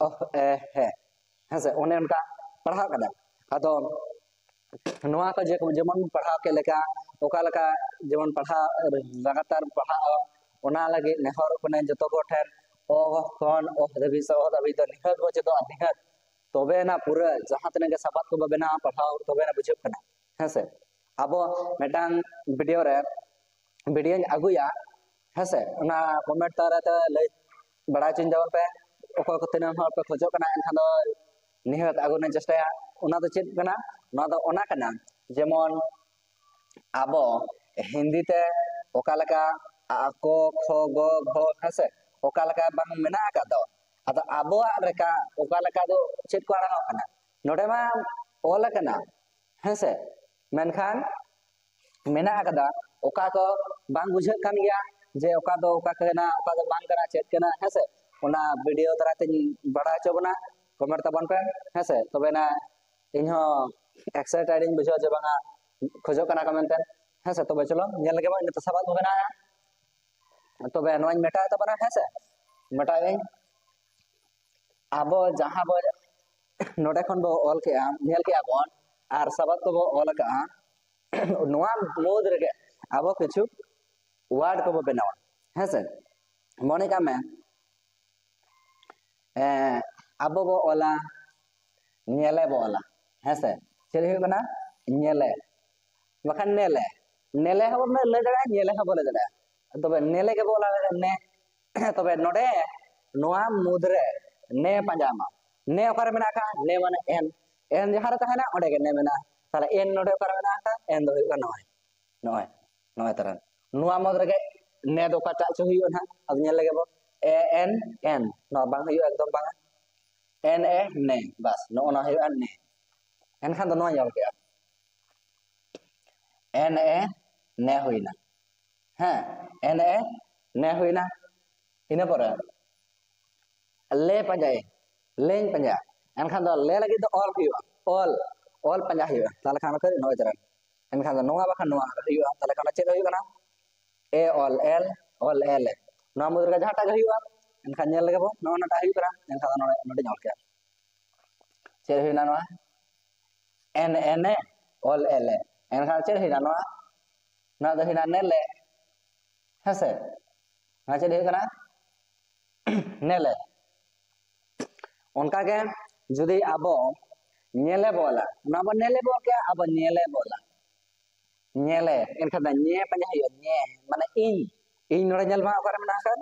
ᱚᱦ ᱮ ᱦᱮ᱾ ᱦᱮᱸᱥᱮ, ᱚᱱᱮ ᱚᱱᱠᱟ ᱯᱟᱲᱦᱟᱣ ᱠᱟᱱᱟ᱾ ᱟᱫᱚ ᱱᱚᱣᱟ ᱠᱚ ᱡᱮ-, ᱡᱮᱢᱚᱱ ᱯᱟᱲᱦᱟᱣ ᱠᱮᱫ ᱞᱮᱠᱟ, ᱚᱠᱟ ᱞᱮᱠᱟ ᱡᱮᱢᱚᱱ ᱯᱟᱲᱦᱟᱣ ᱞᱟᱜᱟᱛᱟᱨ ᱯᱟᱲᱦᱟᱜ, ᱚᱱᱟ ᱞᱟᱹᱜᱤᱫ ᱱᱮᱦᱚᱨᱚᱜ ᱠᱟᱹᱱᱟᱹᱧ ᱡᱚᱛᱚ ᱠᱚ ᱴᱷᱮᱱ, ᱚ ᱠᱷᱚᱱ ᱚᱦ ᱫᱷᱟᱹᱵᱤᱡ ᱥᱮ ᱚᱦ ᱫᱷᱟᱹᱵᱤᱡ ᱫᱚ ᱱᱤᱦᱟᱹᱛ ᱵᱚ ᱪᱮᱫᱚᱜᱼᱟ, ᱱᱤᱦᱟᱹᱛ᱾ ᱛᱚᱵᱮ ᱮᱱᱟ ᱯᱩᱨᱟᱹ ᱡᱟᱦᱟᱸ ᱛᱤᱱᱟᱹᱜ ᱜᱮ ᱥᱟᱯᱟᱵ ᱠᱚᱵᱚ ᱵᱮᱱᱟᱣᱟ, ᱯᱟᱲᱦᱟᱣ ᱛᱚᱵᱮ ᱮᱱᱟ ᱵᱩᱡᱷᱟᱹᱜ ᱠᱟᱱᱟ, ᱦᱮᱸ ᱥᱮ? ᱟᱵᱚ ᱢᱤᱫᱴᱟᱝ ᱵᱷᱤᱰᱤᱭᱳ ᱨᱮ, ᱵᱷᱤᱰᱤᱭᱳᱧ ᱟᱹᱜᱩᱭᱟ, ᱦᱮᱸ ᱥᱮ? ᱚᱱᱟ ᱠᱚᱢᱮᱱᱴ ᱛᱟᱞᱟᱛᱮ ᱞᱟᱹᱭ ᱵᱟᱲᱟᱭ ᱦᱚᱪᱚᱧ ᱛᱟᱵᱚᱱ ᱯᱮ, ᱚᱠᱚᱭ ᱠᱚ ᱛᱤᱱᱟᱹᱜ ᱦᱚᱲ ᱯᱮ ᱠᱷᱚᱡᱚᱜ ᱠᱟᱱᱟ, ᱮᱱᱠᱷᱟᱱ ᱫᱚ ᱱᱤᱦᱟᱹᱛ ᱟᱹᱜᱩ ᱨᱮᱱᱟᱜ ᱪᱮᱥᱴᱟᱭᱟ᱾ ᱚᱱᱟ ᱫᱚ ᱪᱮᱫ ᱠᱟᱱᱟ? ᱱᱚᱣᱟ ᱫᱚ ᱚᱱᱟ ᱠᱟᱱᱟ, ᱡᱮᱢᱚᱱ ᱟᱵᱚ ᱦᱤᱱᱫᱤ ᱛᱮ ᱚᱠᱟ ᱞᱮᱠᱟ ᱟ, ᱠᱚ, ᱠᱷᱚ, ᱜᱚ, ᱜᱷᱚ, ᱦᱮᱸ ᱥᱮ, ᱚᱠᱟ ᱞᱮᱠᱟ ᱵᱟᱝ ᱢᱮᱱᱟᱜ ᱟᱠᱟᱫ ᱫᱚ, ᱟᱫᱚ ᱟᱵᱚᱣᱟᱜ ᱞᱮᱠᱟ ᱚᱠᱟ ᱞᱮᱠᱟ ᱫᱚ ᱪᱮᱫ ᱠᱚ ᱟᱲᱟᱝᱚᱜ ᱠᱟᱱᱟ? ᱱᱚᱰᱮ ᱢᱟ ᱚᱞ ᱟᱠᱟᱱᱟ, ᱦᱮᱸ ᱥᱮ, ᱢᱮᱱᱠᱷᱟᱱ ᱢᱮᱱᱟᱜ ᱟᱠᱟᱫᱟ ᱚᱠᱟ ᱠᱚ ᱵᱟᱝ ᱵᱩᱡᱷᱟᱹᱜ ᱠᱟᱱ ᱜᱮᱭᱟ ᱡᱮ ᱚᱠᱟ ᱫᱚ ᱚᱠᱟ ᱠᱟᱱᱟ, ᱚᱠᱟ ᱫᱚ ᱵᱟᱝ ᱠᱟᱱᱟ, ᱪᱮᱫ ᱠᱟᱱᱟ, ᱦᱮᱸ ᱥᱮ? ᱚᱱᱟ ᱵᱷᱤᱰᱤᱭᱳ ᱫᱟᱨᱟᱭ ᱛᱮᱧ ᱵᱟᱲᱟᱭ ᱦᱚᱪᱚ ᱵᱚᱱᱟ, ᱠᱚᱢᱮᱱᱴ ᱛᱟᱵᱚᱱ ᱯᱮ, ᱦᱮᱸ ᱥᱮ? ᱛᱚᱵᱮᱱᱟ ᱤᱧᱦᱚᱸ ᱮᱠᱥᱟᱭᱴᱮᱰ ᱤᱧ ᱵᱩᱡᱷᱟᱹᱣᱟ ᱡᱮ ᱵᱟᱝᱟ ᱠᱷᱚᱡᱚᱜ ᱠᱟᱱᱟ ᱠᱚ ᱢᱮᱱᱛᱮ, ᱦᱮᱸ ᱥᱮ? ᱛᱚᱵᱮ ᱪᱚᱞᱚ ᱧᱮᱞ ᱞᱮᱜᱮ ᱵᱚᱱ, ᱱᱤᱛᱚᱜ ᱥᱟᱵᱟᱫ ᱵᱚ ᱵᱮᱱᱟᱣᱟ᱾ ᱛᱚᱵᱮ ᱱᱚᱣᱟᱧ ᱢᱮᱴᱟᱣ ᱛᱟᱵᱚᱱᱟ, ᱦᱮᱸ ᱥᱮ? ᱢᱮᱴᱟᱣ ᱟᱹᱧ᱾ ᱟᱵᱚ ᱡᱟᱦᱟᱸ ᱵᱚ ᱱᱚᱰᱮ ᱠᱷᱚᱱ ᱵᱚ ᱚᱞ ᱠᱮᱜᱼᱟ, ᱧᱮᱞ ᱠᱮᱜᱼᱟ ᱵᱚᱱ, ᱟᱨ ᱥᱟᱵᱟᱫ ᱠᱚᱵᱚ ᱚᱞ ᱟᱠᱟᱜᱼᱟ, ᱱᱚᱣᱟ ᱢᱩᱫᱽ ᱨᱮᱜᱮ ᱟᱵᱚ ᱠᱤᱪᱷᱩ ᱣᱟᱨᱰ ᱠᱚᱵᱚ ᱵᱮᱱᱟᱣᱟ, ᱦᱮᱸ ᱥᱮ? ᱢᱚᱱᱮ ᱠᱟᱜ ᱢᱮ, ᱮᱸ, ᱟᱵᱚ ᱵᱚ ᱚᱞᱟ, ᱧᱮᱞᱮ ᱵᱚ ᱚᱞᱟ, ᱦᱮᱸ ᱥᱮ? ᱪᱮᱫ ᱦᱩᱭᱩᱜ ᱠᱟᱱᱟ? ᱧᱮᱞᱮ, ᱵᱟᱠᱷᱟᱱ ᱱᱮᱞᱮ᱾ ᱱᱮᱞᱮ ᱦᱚᱸ ᱵᱚᱱ ᱞᱟᱹᱭ ᱫᱟᱲᱮᱭᱟᱜᱼᱟ, ᱧᱮᱞᱮ ᱦᱚᱸ ᱵᱚ ᱞᱟᱹᱭ ᱫᱟᱲᱮᱭᱟᱜᱼᱟ᱾ ᱛᱚᱵᱮ ᱱᱮᱞᱮ ᱜᱮᱵᱚ ᱚᱞᱟ, ᱱᱮ᱾ ᱛᱚᱵᱮ ᱱᱚᱰᱮ ᱱᱚᱣᱟ ᱢᱩᱫᱽᱨᱮ ᱱᱮ ᱯᱟᱸᱡᱟ ᱢᱟ᱾ ᱱᱮ ᱚᱠᱟᱨᱮ ᱢᱮᱱᱟᱜ ᱟᱠᱟᱫ? ᱱᱮ ᱢᱟᱱᱮ ᱮᱱ᱾ ᱮᱱ ᱡᱟᱦᱟᱸ ᱨᱮ ᱛᱟᱦᱮᱱᱟ, ᱚᱸᱰᱮ ᱜᱮ ᱱᱮ ᱢᱮᱱᱟᱜᱼᱟ᱾ ᱛᱟᱦᱞᱮ ᱮᱱ ᱱᱚᱰᱮ ᱚᱠᱟᱨᱮ ᱢᱮᱱᱟᱜ ᱟᱠᱟᱫ? ᱮᱱ ᱫᱚ ᱦᱩᱭᱩᱜ ᱠᱟᱱᱟ ᱱᱚᱜᱼᱚᱭ, ᱱᱚᱜᱼᱚᱭ, ᱱᱚᱜᱼᱚᱭ ᱛᱟᱨᱟ᱾ ᱱᱚᱣᱟ ᱢᱩᱫᱽ ᱨᱮᱜᱮ ᱱᱮ ᱫᱚ ᱚᱠᱟᱴᱟᱜ ᱪᱚ ᱦᱩᱭᱩᱜᱼᱟ ᱱᱟᱦᱟᱜ, ᱟᱫᱚ ᱧᱮᱞ ᱞᱮᱜᱮ ᱵᱚ᱾ ᱮ ᱮᱱ ᱮᱱ, ᱱᱚᱣᱟ ᱵᱟᱝ ᱦᱩᱭᱩᱜᱼᱟ, ᱮᱠᱫᱚᱢ ᱵᱟᱝᱟ᱾ ᱮᱱ ᱮ ᱱᱮ, ᱵᱟᱥ, ᱱᱚᱜᱼᱚ ᱱᱚᱣᱟ ᱦᱩᱭᱩᱜᱼᱟ ᱱᱮ᱾ ᱮᱱᱠᱷᱟᱱ ᱫᱚ ᱱᱚᱣᱟ ᱧᱮᱞ ᱠᱮᱜᱼᱟ, ᱮᱱ ᱮ ᱱᱮ ᱦᱩᱭᱱᱟ᱾ ᱦᱮᱸ, ᱮᱱ ᱮ ᱱᱮ ᱦᱩᱭᱱᱟ᱾ ᱤᱱᱟᱹ ᱯᱚᱨᱮ ᱞᱮ ᱯᱟᱸᱡᱟᱭᱟᱹᱧ, ᱞᱮᱧ ᱯᱟᱸᱡᱟᱭᱟ᱾ ᱮᱱᱠᱷᱟᱱ ᱫᱚ ᱞᱮ ᱞᱟᱹᱜᱤᱫ ᱫᱚ ᱚᱞ ᱦᱩᱭᱩᱜᱼᱟ, ᱚᱞ, ᱚᱞ ᱯᱟᱸᱡᱟ ᱦᱩᱭᱩᱜᱼᱟ᱾ ᱛᱟᱦᱚᱞᱮ ᱠᱷᱟᱱ ᱱᱚᱜᱼᱚᱭ ᱛᱟᱨᱟ᱾ ᱮᱱᱠᱷᱟᱱ ᱫᱚ ᱱᱚᱣᱟ ᱵᱟᱠᱷᱟᱱ ᱱᱚᱣᱟ ᱦᱩᱭᱩᱜᱼᱟ᱾ ᱛᱟᱦᱚᱞᱮ ᱠᱷᱟᱱ ᱪᱮᱫ ᱦᱩᱭᱩᱜ ᱠᱟᱱᱟ? ᱮ ᱚᱞ ᱮᱞ, ᱚᱞ ᱮᱞ ᱮ᱾ ᱱᱚᱣᱟ ᱢᱩᱫᱽ ᱨᱮ ᱡᱟᱦᱟᱸᱴᱟᱜ ᱜᱮ ᱦᱩᱭᱩᱜᱼᱟ, ᱮᱱᱠᱷᱟᱱ ᱧᱮᱞ ᱞᱮᱜᱮ ᱵᱚᱱ, ᱱᱚᱜᱼᱚ ᱱᱟᱴᱟᱜ ᱦᱩᱭᱩᱜ ᱠᱟᱱᱟ᱾ ᱮᱱᱠᱷᱟᱱ ᱫᱚ ᱱᱚᱰᱮ, ᱱᱚᱰᱮᱧ ᱚᱞ ᱠᱮᱫᱟ᱾ ᱪᱮᱫ ᱦᱩᱭᱱᱟ ᱱᱚᱣᱟ? ᱮᱱ ᱮᱱ ᱮ, ᱚᱞ ᱮᱞ ᱮ᱾ ᱮᱱᱠᱷᱟᱱ ᱪᱮᱫ ᱦᱩᱭᱱᱟ ᱱᱚᱣᱟ? ᱱᱚᱣᱟ ᱫᱚ ᱦᱩᱭᱱᱟ ᱱᱮᱞᱮ, ᱦᱮᱸ ᱥᱮ? ᱱᱚᱣᱟ ᱪᱮᱫ ᱦᱩᱭᱩᱜ ᱠᱟᱱᱟ? ᱱᱮᱞᱮ᱾ ᱚᱱᱠᱟᱜᱮ ᱡᱩᱫᱤ ᱟᱵᱚ ᱧᱮᱞᱮ ᱵᱚᱞᱟ, ᱱᱚᱣᱟ ᱵᱚᱱ ᱧᱮᱞᱮ ᱵᱚᱞ ᱠᱮᱭᱟ, ᱟᱵᱚ ᱧᱮᱞᱮ ᱵᱚᱞᱟ, ᱧᱮᱞᱮ, ᱮᱱᱠᱷᱟᱱ ᱫᱚ ᱧᱮ ᱯᱟᱸᱡᱟ ᱦᱩᱭᱩᱜᱼᱟ, ᱧᱮ, ᱢᱟᱱᱮ ᱤᱧ, ᱤᱧ ᱱᱚᱰᱮ ᱧᱮᱞ ᱢᱟ ᱚᱠᱟᱨᱮ ᱢᱮᱱᱟᱜ ᱟᱠᱟᱫ?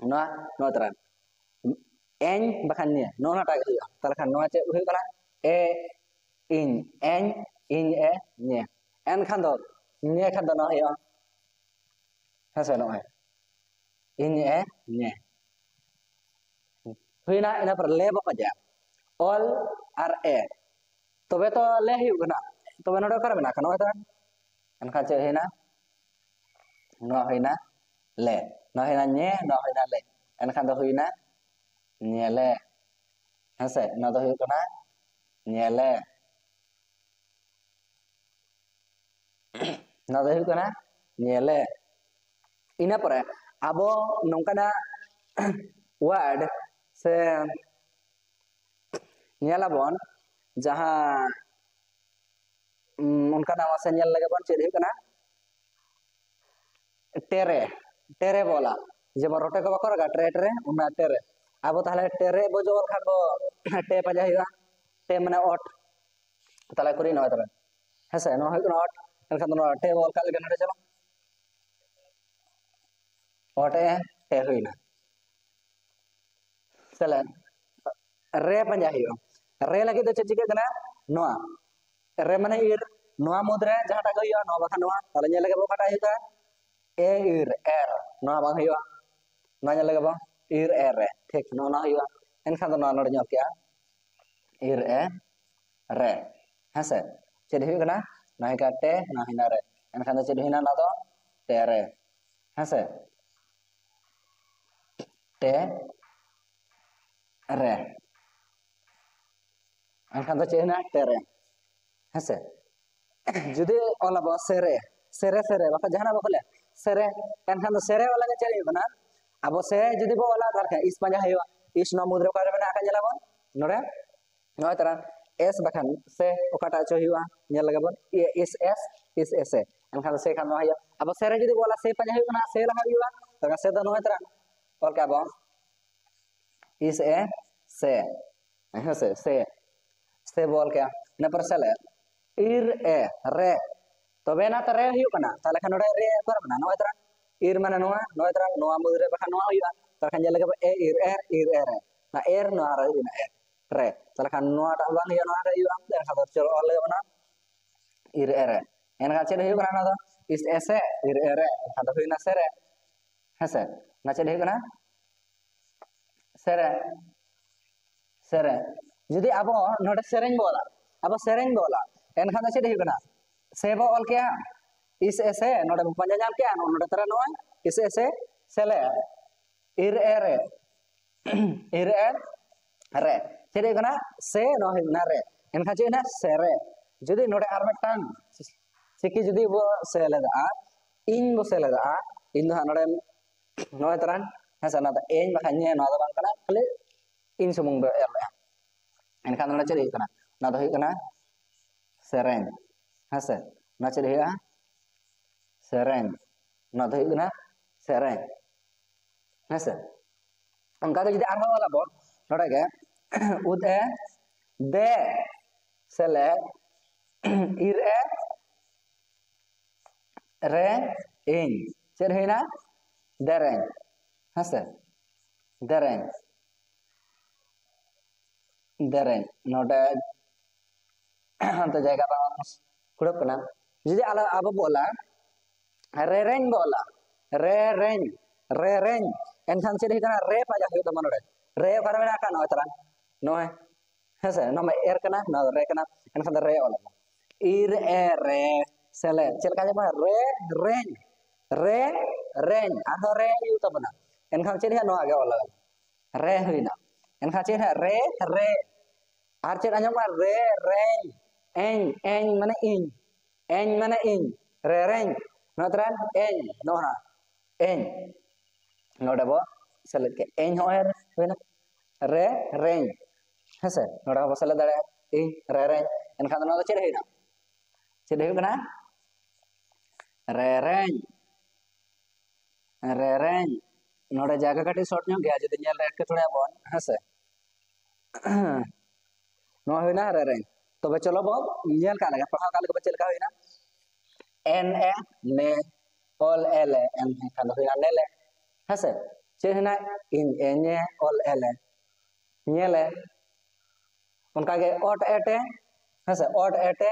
ᱱᱚᱣᱟ, ᱱᱚᱣᱟ ᱛᱟᱨᱟ᱾ ᱮᱧ ᱵᱟᱠᱷᱟᱱ ᱧᱮ, ᱱᱚᱜᱼᱚ ᱱᱚᱣᱟᱴᱟᱜ ᱜᱮ ᱦᱩᱭᱩᱜᱼᱟ᱾ ᱛᱟᱦᱚᱞᱮ ᱠᱷᱟᱱ ᱱᱚᱣᱟ ᱪᱮᱫ ᱦᱩᱭᱩᱜ ᱠᱟᱱᱟ? ᱮ, ᱤᱧ, ᱮᱧ, ᱤᱧ, ᱮ, ᱧᱮ᱾ ᱮᱱᱠᱷᱟᱱ ᱫᱚ, ᱧᱮ ᱠᱷᱟᱱ ᱫᱚ ᱱᱚᱣᱟ ᱦᱩᱭᱩᱜᱼᱟ᱾ ᱦᱮᱸ ᱥᱮ, ᱱᱚᱜᱼᱚᱭ᱾ ᱤᱧ, ᱮ, ᱧᱮ᱾ ᱦᱩᱭᱱᱟ, ᱤᱱᱟᱹ ᱯᱚᱨᱮ ᱞᱮ ᱵᱚ ᱯᱟᱸᱡᱟᱭᱟ᱾ ᱚᱞ ᱟᱨ ᱮ᱾ ᱛᱚᱵᱮ ᱛᱚ ᱞᱮ ᱦᱩᱭᱩᱜ ᱠᱟᱱᱟ᱾ ᱛᱚᱵᱮ ᱱᱚᱰᱮ ᱚᱠᱟᱨᱮ ᱢᱮᱱᱟᱜ ᱠᱟᱱᱟ? ᱱᱚᱜᱼᱚᱭ ᱛᱚ᱾ ᱮᱱᱠᱷᱟᱱ ᱪᱮᱫ ᱦᱩᱭᱱᱟ? ᱱᱚᱣᱟ ᱦᱩᱭᱱᱟ ᱞᱮ, ᱱᱚᱣᱟ ᱦᱩᱭᱱᱟ ᱧᱮ, ᱱᱚᱣᱟ ᱦᱩᱭᱱᱟ ᱞᱮ᱾ ᱮᱱᱠᱷᱟᱱ ᱫᱚ ᱦᱩᱭᱱᱟ ᱧᱮᱞᱮ᱾ ᱦᱮᱸᱥᱮ, ᱱᱚᱣᱟ ᱫᱚ ᱦᱩᱭᱩᱜ ᱠᱟᱱᱟ ᱧᱮᱞᱮ᱾ ᱱᱚᱣᱟ ᱫᱚ ᱦᱩᱭᱩᱜ ᱠᱟᱱᱟ ᱧᱮᱞᱮ᱾ ᱤᱱᱟᱹ ᱯᱚᱨᱮ ᱟᱵᱚ ᱱᱚᱝᱠᱟᱱᱟᱜ ᱣᱟᱨᱰ ᱥᱮ ᱧᱮᱞᱟᱵᱚᱱ, ᱡᱟᱦᱟᱸ ᱩᱸ, ᱚᱱᱠᱟᱱᱟᱜ ᱢᱟᱥᱮ ᱧᱮᱞ ᱞᱮᱜᱮ ᱵᱚᱱ, ᱪᱮᱫ ᱦᱩᱭᱩᱜ ᱠᱟᱱᱟ? ᱴᱮᱨᱮ, ᱴᱮᱨᱮ ᱵᱚ ᱚᱞᱟ᱾ ᱡᱮᱢᱚᱱ ᱨᱚᱴᱮ ᱠᱚ ᱵᱟᱠᱚ ᱨᱟᱜᱟ, ᱴᱨᱮ ᱴᱨᱮ, ᱚᱱᱟ ᱴᱮᱨᱮ᱾ ᱟᱵᱚ ᱛᱟᱦᱚᱞᱮ ᱴᱮᱨᱮ ᱵᱚ ᱚᱞ ᱠᱷᱟᱱ ᱵᱚ ᱴᱮ ᱯᱟᱸᱡᱟ ᱦᱩᱭᱩᱜᱼᱟ᱾ ᱴᱮ ᱢᱟᱱᱮ ᱚᱴ᱾ ᱛᱟᱦᱚᱞᱮ ᱠᱩᱲᱤ ᱱᱚᱜᱼᱚᱭ ᱛᱚᱵᱮ᱾ ᱦᱮᱸ ᱥᱮ, ᱱᱚᱣᱟ ᱦᱩᱭᱩᱜ ᱠᱟᱱᱟ ᱚᱴ᱾ ᱮᱱᱠᱷᱟᱱ ᱫᱚ ᱱᱚᱣᱟ ᱴᱮ ᱵᱚ ᱚᱞ ᱠᱟᱜ ᱞᱮᱜᱮ ᱱᱚᱰᱮ, ᱪᱚᱞᱚ᱾ ᱚᱴ ᱮ ᱴᱮ ᱦᱩᱭᱱᱟ᱾ ᱛᱟᱦᱚᱞᱮ ᱨᱮ ᱯᱟᱸᱡᱟ ᱦᱩᱭᱩᱜᱼᱟ᱾ ᱨᱮ ᱞᱟᱹᱜᱤᱫ ᱫᱚ ᱪᱮᱫ ᱪᱤᱠᱟᱹᱜ ᱠᱟᱱᱟ? ᱱᱚᱣᱟ ᱨᱮ ᱢᱟᱱᱮ ᱤᱨ, ᱱᱚᱣᱟ ᱢᱩᱫᱽ ᱨᱮ ᱡᱟᱦᱟᱸᱴᱟᱜ ᱜᱮ ᱦᱩᱭᱩᱜᱼᱟ, ᱱᱚᱣᱟ ᱵᱟᱠᱷᱟᱱ ᱱᱚᱣᱟ᱾ ᱛᱟᱦᱚᱞᱮ ᱧᱮᱞ ᱞᱮᱜᱮ ᱵᱚ ᱚᱠᱟᱴᱟᱜ ᱦᱩᱭᱩᱜᱼᱟ? ᱮ ᱤᱨ ᱮᱨ, ᱱᱚᱣᱟ ᱵᱟᱝ ᱦᱩᱭᱩᱜᱼᱟ᱾ ᱱᱚᱣᱟ ᱧᱮᱞ ᱞᱮᱜᱮ ᱵᱚ, ᱤᱨ ᱮ ᱨᱮ, ᱴᱷᱤᱠ ᱱᱚᱜᱼᱚ ᱱᱚᱣᱟ ᱦᱩᱭᱩᱜᱼᱟ᱾ ᱮᱱᱠᱷᱟᱱ ᱫᱚ ᱱᱚᱣᱟ ᱱᱚᱰᱮ ᱧᱚᱜ ᱠᱮᱜᱼᱟ, ᱤᱨ ᱮ ᱨᱮ, ᱦᱮᱸ ᱥᱮ᱾ ᱪᱮᱫ ᱦᱩᱭᱩᱜ ᱠᱟᱱᱟ? ᱱᱚᱣᱟ ᱦᱩᱭᱩᱜ ᱠᱟᱱᱟ ᱴᱮ, ᱱᱚᱣᱟ ᱦᱩᱭᱱᱟ ᱨᱮ᱾ ᱮᱱᱠᱷᱟᱱ ᱫᱚ ᱪᱮᱫ ᱦᱩᱭᱱᱟ? ᱱᱚᱣᱟ ᱫᱚ ᱴᱮ ᱨᱮ, ᱦᱮᱸ ᱥᱮ᱾ ᱴᱮ ᱨᱮ᱾ ᱮᱱᱠᱷᱟᱱ ᱫᱚ ᱪᱮᱫ ᱦᱩᱭᱱᱟ? ᱴᱮ ᱨᱮ᱾ ᱦᱮᱸ ᱥᱮ? ᱡᱩᱫᱤ ᱚᱞ ᱟᱵᱚ ᱥᱮᱨᱮ, ᱥᱮᱨᱮ, ᱥᱮᱨᱮ, ᱵᱟᱠᱷᱟᱱ ᱡᱟᱦᱟᱱᱟᱜ ᱵᱟᱠᱚ ᱞᱟᱹᱭᱟ, ᱥᱮᱨᱮ, ᱮᱱᱠᱷᱟᱱ ᱫᱚ ᱥᱮᱨᱮ ᱚᱞ ᱞᱟᱹᱜᱤᱫ ᱪᱮᱫ ᱦᱩᱭᱩᱜ ᱠᱟᱱᱟ? ᱟᱵᱚ ᱥᱮ ᱡᱩᱫᱤ ᱵᱚ ᱚᱞᱟ, ᱛᱟᱦᱚᱞᱮ ᱠᱷᱟᱱ ᱤᱥ ᱯᱟᱸᱡᱟ ᱦᱩᱭᱩᱜᱼᱟ᱾ ᱤᱥ ᱱᱚᱣᱟ ᱢᱩᱫᱽ ᱨᱮ ᱚᱠᱟ ᱨᱮ ᱢᱮᱱᱟᱜ ᱟᱠᱟᱫ? ᱧᱮᱞᱟᱵᱚᱱ ᱱᱚᱰᱮ, ᱱᱚᱜᱼᱚᱭ ᱛᱟᱨᱟ ᱮᱥ ᱵᱟᱠᱷᱟᱱ ᱥᱮ ᱚᱠᱟᱴᱟᱜ ᱪᱚ ᱦᱩᱭᱩᱜᱼᱟ, ᱧᱮᱞ ᱞᱮᱜᱮ ᱵᱚᱱ, ᱤ-, ᱤᱥ ᱮᱥ, ᱤᱥ ᱮᱥᱮ᱾ ᱮᱱᱠᱷᱟᱱ ᱫᱚ ᱥᱮ ᱠᱷᱟᱱ ᱱᱚᱣᱟ ᱦᱩᱭᱩᱜᱼᱟ᱾ ᱟᱵᱚ ᱥᱮ ᱨᱮ ᱡᱩᱫᱤ ᱵᱚ ᱚᱞᱟ, ᱥᱮ ᱯᱟᱸᱡᱟ ᱦᱩᱭᱩᱜ ᱠᱟᱱᱟ, ᱥᱮ ᱞᱟᱦᱟ ᱦᱩᱭᱩᱜᱼᱟ, ᱛᱚᱵᱮ ᱥᱮ ᱫᱚ ᱱᱚᱜᱼᱚᱭ ᱛᱟᱨᱟ ᱚᱞ ᱠᱟᱜᱼᱟ ᱵᱚᱱ ᱤᱥ ᱮ ᱥᱮ, ᱦᱮᱸ ᱥᱮ, ᱥᱮ, ᱥᱮ ᱵᱚ ᱚᱞ ᱠᱮᱜᱼᱟ᱾ ᱤᱱᱟᱹ ᱯᱚᱨᱮ ᱥᱮᱞᱮᱫ, ᱤᱨ ᱮ ᱨᱮ, ᱛᱚᱵᱮ ᱮᱱᱟ ᱛᱚ ᱨᱮ ᱦᱩᱭᱩᱜ ᱠᱟᱱᱟ᱾ ᱛᱟᱦᱚᱞᱮ ᱠᱷᱟᱱ ᱱᱚᱰᱮ ᱨᱮ ᱚᱠᱟᱨᱮ ᱢᱮᱱᱟᱜᱼᱟ? ᱱᱚᱜᱼᱚᱭ ᱛᱟᱨᱟ ᱤᱨ ᱢᱟᱱᱮ ᱱᱚᱣᱟ, ᱱᱚᱜᱼᱚᱭ ᱛᱟᱨᱟ ᱱᱚᱣᱟ ᱢᱩᱫᱽ ᱨᱮ ᱵᱟᱠᱷᱟᱱ ᱱᱚᱣᱟ ᱦᱩᱭᱩᱜᱼᱟ᱾ ᱛᱟᱦᱚᱞᱮ ᱠᱷᱟᱱ ᱧᱮᱞ ᱞᱮᱜᱮ ᱵᱚ, ᱮ ᱤᱨ ᱮᱨ, ᱤᱨ ᱮ ᱨᱮ, ᱱᱚᱣᱟ ᱮᱨ, ᱱᱚᱣᱟ ᱨᱮ ᱦᱩᱭᱩᱜᱼᱟ ᱮᱨ ᱨᱮ᱾ ᱛᱟᱦᱚᱞᱮ ᱠᱷᱟᱱ ᱱᱚᱣᱟᱴᱟᱜ ᱵᱟᱝ ᱦᱩᱭᱩᱜᱼᱟ, ᱱᱚᱣᱟ ᱨᱮ ᱦᱩᱭᱩᱜᱼᱟ᱾ ᱮᱱᱠᱷᱟᱱ ᱫᱚ ᱪᱚᱞᱚ ᱚᱞ ᱞᱮᱜᱮ ᱵᱚᱱ ᱤᱨ ᱮ ᱨᱮ᱾ ᱮᱱᱠᱷᱟᱱ ᱪᱮᱫ ᱦᱩᱭᱩᱜ ᱠᱟᱱᱟ? ᱚᱱᱟ ᱫᱚ ᱤᱥ ᱮ ᱥᱮ, ᱤᱨ ᱮ ᱨᱮ, ᱮᱱᱠᱷᱟᱱ ᱫᱚ ᱦᱩᱭᱱᱟ ᱥᱮ ᱨᱮ᱾ ᱦᱮᱸ ᱥᱮ, ᱚᱱᱟ ᱪᱮᱫ ᱦᱩᱭᱩᱜ ᱠᱟᱱᱟ? ᱥᱮ ᱨᱮ, ᱥᱮ ᱨᱮ᱾ ᱡᱩᱫᱤ ᱟᱵᱚ ᱱᱚᱰᱮ ᱥᱮᱨᱮᱧ ᱵᱚ ᱚᱞᱟ, ᱟᱵᱚ ᱥᱮᱨᱮᱧ ᱵᱚ ᱚᱞᱟ, ᱮᱱᱠᱷᱟᱱ ᱫᱚ ᱪᱮᱫ ᱦᱩᱭᱩᱜ ᱠᱟᱱᱟ? ᱥᱮ ᱵᱚ ᱚᱞ ᱠᱮᱜᱼᱟ, ᱤᱥ ᱮ ᱥᱮ, ᱱᱚᱰᱮ ᱵᱚ ᱯᱟᱸᱡᱟ ᱧᱟᱢ ᱠᱮᱜᱼᱟ, ᱱᱚ-, ᱱᱚᱰᱮ ᱛᱟᱨᱟ ᱱᱚᱜᱼᱚᱭ ᱤᱥ ᱮ ᱥᱮ, ᱥᱮᱞᱮ, ᱤᱨ ᱮ ᱨᱮ, ᱤᱨ ᱮ ᱨᱮ᱾ ᱪᱮᱫ ᱦᱩᱭᱩᱜ ᱠᱟᱱᱟ? ᱥᱮ, ᱱᱚᱣᱟ ᱦᱩᱭᱩᱜ ᱠᱟᱱᱟ ᱨᱮ᱾ ᱮᱱᱠᱷᱟᱱ ᱪᱮᱫ ᱦᱩᱭᱱᱟ? ᱥᱮᱨᱮ᱾ ᱡᱩᱫᱤ ᱱᱚᱰᱮ ᱟᱨ ᱢᱤᱫᱴᱟᱝ ᱪᱤᱠᱤ ᱡᱩᱫᱤ ᱵᱚ ᱥᱮᱞᱮᱫᱟᱜᱼᱟ, ᱤᱧ ᱵᱚ ᱥᱮᱞᱮᱫᱟᱜᱼᱟ, ᱤᱧ ᱫᱚ ᱦᱟᱸᱜ ᱱᱚᱰᱮ ᱱᱚᱜᱼᱚᱭ ᱛᱟᱨᱟᱱ, ᱦᱮᱸ ᱥᱮ, ᱚᱱᱟ ᱫᱚ ᱤᱧ ᱵᱟᱠᱷᱟᱱ ᱧᱮ, ᱱᱚᱣᱟ ᱫᱚ ᱵᱟᱝ ᱠᱟᱱᱟ, ᱠᱷᱟᱹᱞᱤ ᱤᱧ ᱥᱩᱢᱩᱝ ᱫᱚ ᱮᱢ ᱞᱮᱜᱼᱟ᱾ ᱮᱱᱠᱷᱟᱱ ᱱᱚᱰᱮ ᱪᱮᱫ ᱦᱩᱭᱩᱜ ᱠᱟᱱᱟ? ᱚᱱᱟ ᱫᱚ ᱦᱩᱭᱩᱜ ᱠᱟᱱᱟ ᱥᱮᱨᱮᱧ, ᱦᱮᱸ ᱥᱮ᱾ ᱚᱱᱟ ᱪᱮᱫ ᱦᱩᱭᱩᱜᱼᱟ? ᱥᱮᱨᱮᱧ᱾ ᱚᱱᱟ ᱫᱚ ᱦᱩᱭᱩᱜ ᱠᱟᱱᱟ ᱥᱮᱨᱮᱧ, ᱦᱮᱸ ᱥᱮ᱾ ᱚᱱᱠᱟ ᱜᱮ ᱡᱩᱫᱤ ᱟᱨᱦᱚᱸ ᱚᱞ ᱟᱵᱚᱱ, ᱱᱚᱰᱮ ᱜᱮ ᱩᱫ ᱮ ᱫᱮ ᱥᱮᱞᱮᱫ ᱤᱨ ᱮ ᱨᱮ ᱤᱧ᱾ ᱪᱮᱫ ᱦᱩᱭᱱᱟ? ᱫᱮᱨᱮᱧ᱾ ᱦᱮᱸ ᱥᱮ? ᱫᱮᱨᱮᱧ᱾ ᱫᱮᱨᱮᱧ᱾ ᱱᱚᱰᱮ ᱦᱟᱱᱛᱮ ᱡᱟᱭᱜᱟ ᱵᱟᱝ ᱠᱩᱲᱟᱹᱜ ᱠᱟᱱᱟ᱾ ᱡᱩᱫᱤ ᱟᱞᱮ, ᱟᱵᱚ ᱵᱚ ᱚᱞᱟ, ᱨᱮᱨᱮᱧ ᱵᱚ ᱚᱞᱟ, ᱨᱮᱨᱮᱧ, ᱨᱮᱨᱮᱧ, ᱮᱱᱠᱷᱟᱱ ᱪᱮᱫ ᱦᱩᱭᱩᱜ ᱠᱟᱱᱟ? ᱨᱮ ᱯᱟᱸᱡᱟ ᱦᱩᱭᱩᱜ ᱛᱟᱵᱚᱱᱟ ᱱᱚᱰᱮ᱾ ᱨᱮ ᱚᱠᱟᱨᱮ ᱢᱮᱱᱟᱜ ᱟᱠᱟᱫ? ᱱᱚᱜᱼᱚᱭ ᱛᱟᱞᱟᱝ, ᱱᱚᱜᱼᱚᱭ, ᱦᱮᱸ ᱥᱮ, ᱱᱚᱣᱟ ᱢᱟ ᱮᱨ ᱠᱟᱱᱟ, ᱱᱚᱣᱟ ᱫᱚ ᱨᱮ ᱠᱟᱱᱟ, ᱮᱱᱠᱷᱟᱱ ᱫᱚ ᱨᱮ ᱚᱞ ᱟᱵᱚᱱ᱾ ᱤᱨ ᱮ ᱨᱮ ᱥᱮᱞᱮᱫ᱾ ᱪᱮᱫ ᱞᱮᱠᱟ ᱧᱟᱢᱚᱜᱼᱟ? ᱨᱮ ᱨᱮᱧ, ᱨᱮ ᱨᱮᱧ, ᱟᱨᱦᱚᱸ ᱨᱮ ᱦᱩᱭᱩᱜ ᱛᱟᱵᱚᱱᱟ᱾ ᱮᱱᱠᱷᱟᱱ ᱪᱮᱫ ᱦᱩᱭᱩᱜᱼᱟ? ᱱᱚᱣᱟ ᱜᱮ ᱚᱞ ᱞᱟᱜᱟᱜᱼᱟ᱾ ᱨᱮ ᱦᱩᱭᱱᱟ᱾ ᱮᱱᱠᱷᱟᱱ ᱪᱮᱫ ᱦᱟᱸᱜ? ᱨᱮ ᱨᱮ᱾ ᱟᱨ ᱪᱮᱫ ᱟᱸᱡᱚᱢᱚᱜᱼᱟ? ᱨᱮ ᱨᱮᱧ, ᱮᱧ, ᱮᱧ ᱢᱟᱱᱮ ᱤᱧ, ᱮᱧ ᱢᱟᱱᱮ ᱤᱧ, ᱨᱮᱨᱮᱧ᱾ ᱱᱚᱣᱟ ᱛᱚᱨᱟ ᱮᱧ, ᱱᱚᱣᱟ ᱮᱧ᱾ ᱱᱚᱰᱮ ᱵᱚ ᱥᱮᱞᱮᱫ ᱠᱮᱫ ᱮᱧ, ᱦᱚᱸᱜᱼᱚᱭ ᱦᱩᱭᱱᱟ ᱨᱮ ᱨᱮᱧ᱾ ᱦᱮᱸᱥᱮ? ᱱᱚᱰᱮ ᱦᱚᱸᱵᱚ ᱥᱮᱞᱮᱫ ᱫᱟᱲᱮᱭᱟᱜᱼᱟ ᱤᱧ, ᱨᱮᱨᱮᱧ᱾ ᱮᱱᱠᱷᱟᱱ ᱫᱚ ᱱᱚᱣᱟ ᱫᱚ ᱪᱮᱫ ᱦᱩᱭᱱᱟ? ᱪᱮᱫ ᱦᱩᱭᱩᱜ ᱠᱟᱱᱟ? ᱨᱮᱨᱮᱧ, ᱨᱮᱨᱮᱧ᱾ ᱱᱚᱰᱮ ᱡᱟᱭᱜᱟ ᱠᱟᱹᱴᱤᱡ ᱥᱚᱨᱴ ᱧᱚᱜ ᱜᱮᱭᱟ, ᱡᱩᱫᱤ ᱧᱮᱞ ᱨᱮ ᱮᱴᱠᱮᱴᱚᱬᱮ ᱟᱵᱚᱱ, ᱦᱮᱸᱥᱮ? ᱱᱚᱣᱟ ᱦᱩᱭᱱᱟ ᱨᱮᱨᱮᱧ᱾ ᱛᱚᱵᱮ ᱪᱚᱞᱚ ᱵᱚᱱ ᱧᱮᱞ ᱠᱟᱜ ᱞᱮᱜᱮ, ᱯᱟᱲᱦᱟᱣ ᱠᱟᱜ ᱞᱮᱜᱮ ᱵᱚᱱ ᱪᱮᱫ ᱞᱮᱠᱟ ᱦᱩᱭᱱᱟ᱾ ᱮᱱ ᱮ ᱱᱮ, ᱚᱞ ᱮ ᱞᱮ, ᱮᱱᱠᱷᱟᱱ ᱫᱚ ᱦᱩᱭᱱᱟ ᱱᱮᱞᱮ᱾ ᱦᱮᱸᱥᱮ? ᱪᱮᱫ ᱦᱩᱭᱱᱟ? ᱤᱧ ᱮᱧᱮ, ᱚᱞ ᱮ ᱞᱮ, ᱧᱮᱞᱮ᱾ ᱚᱱᱠᱟᱜᱮ ᱚᱴ ᱮᱴᱮ, ᱦᱮᱸᱥᱮ, ᱚᱴ ᱮᱴᱮ,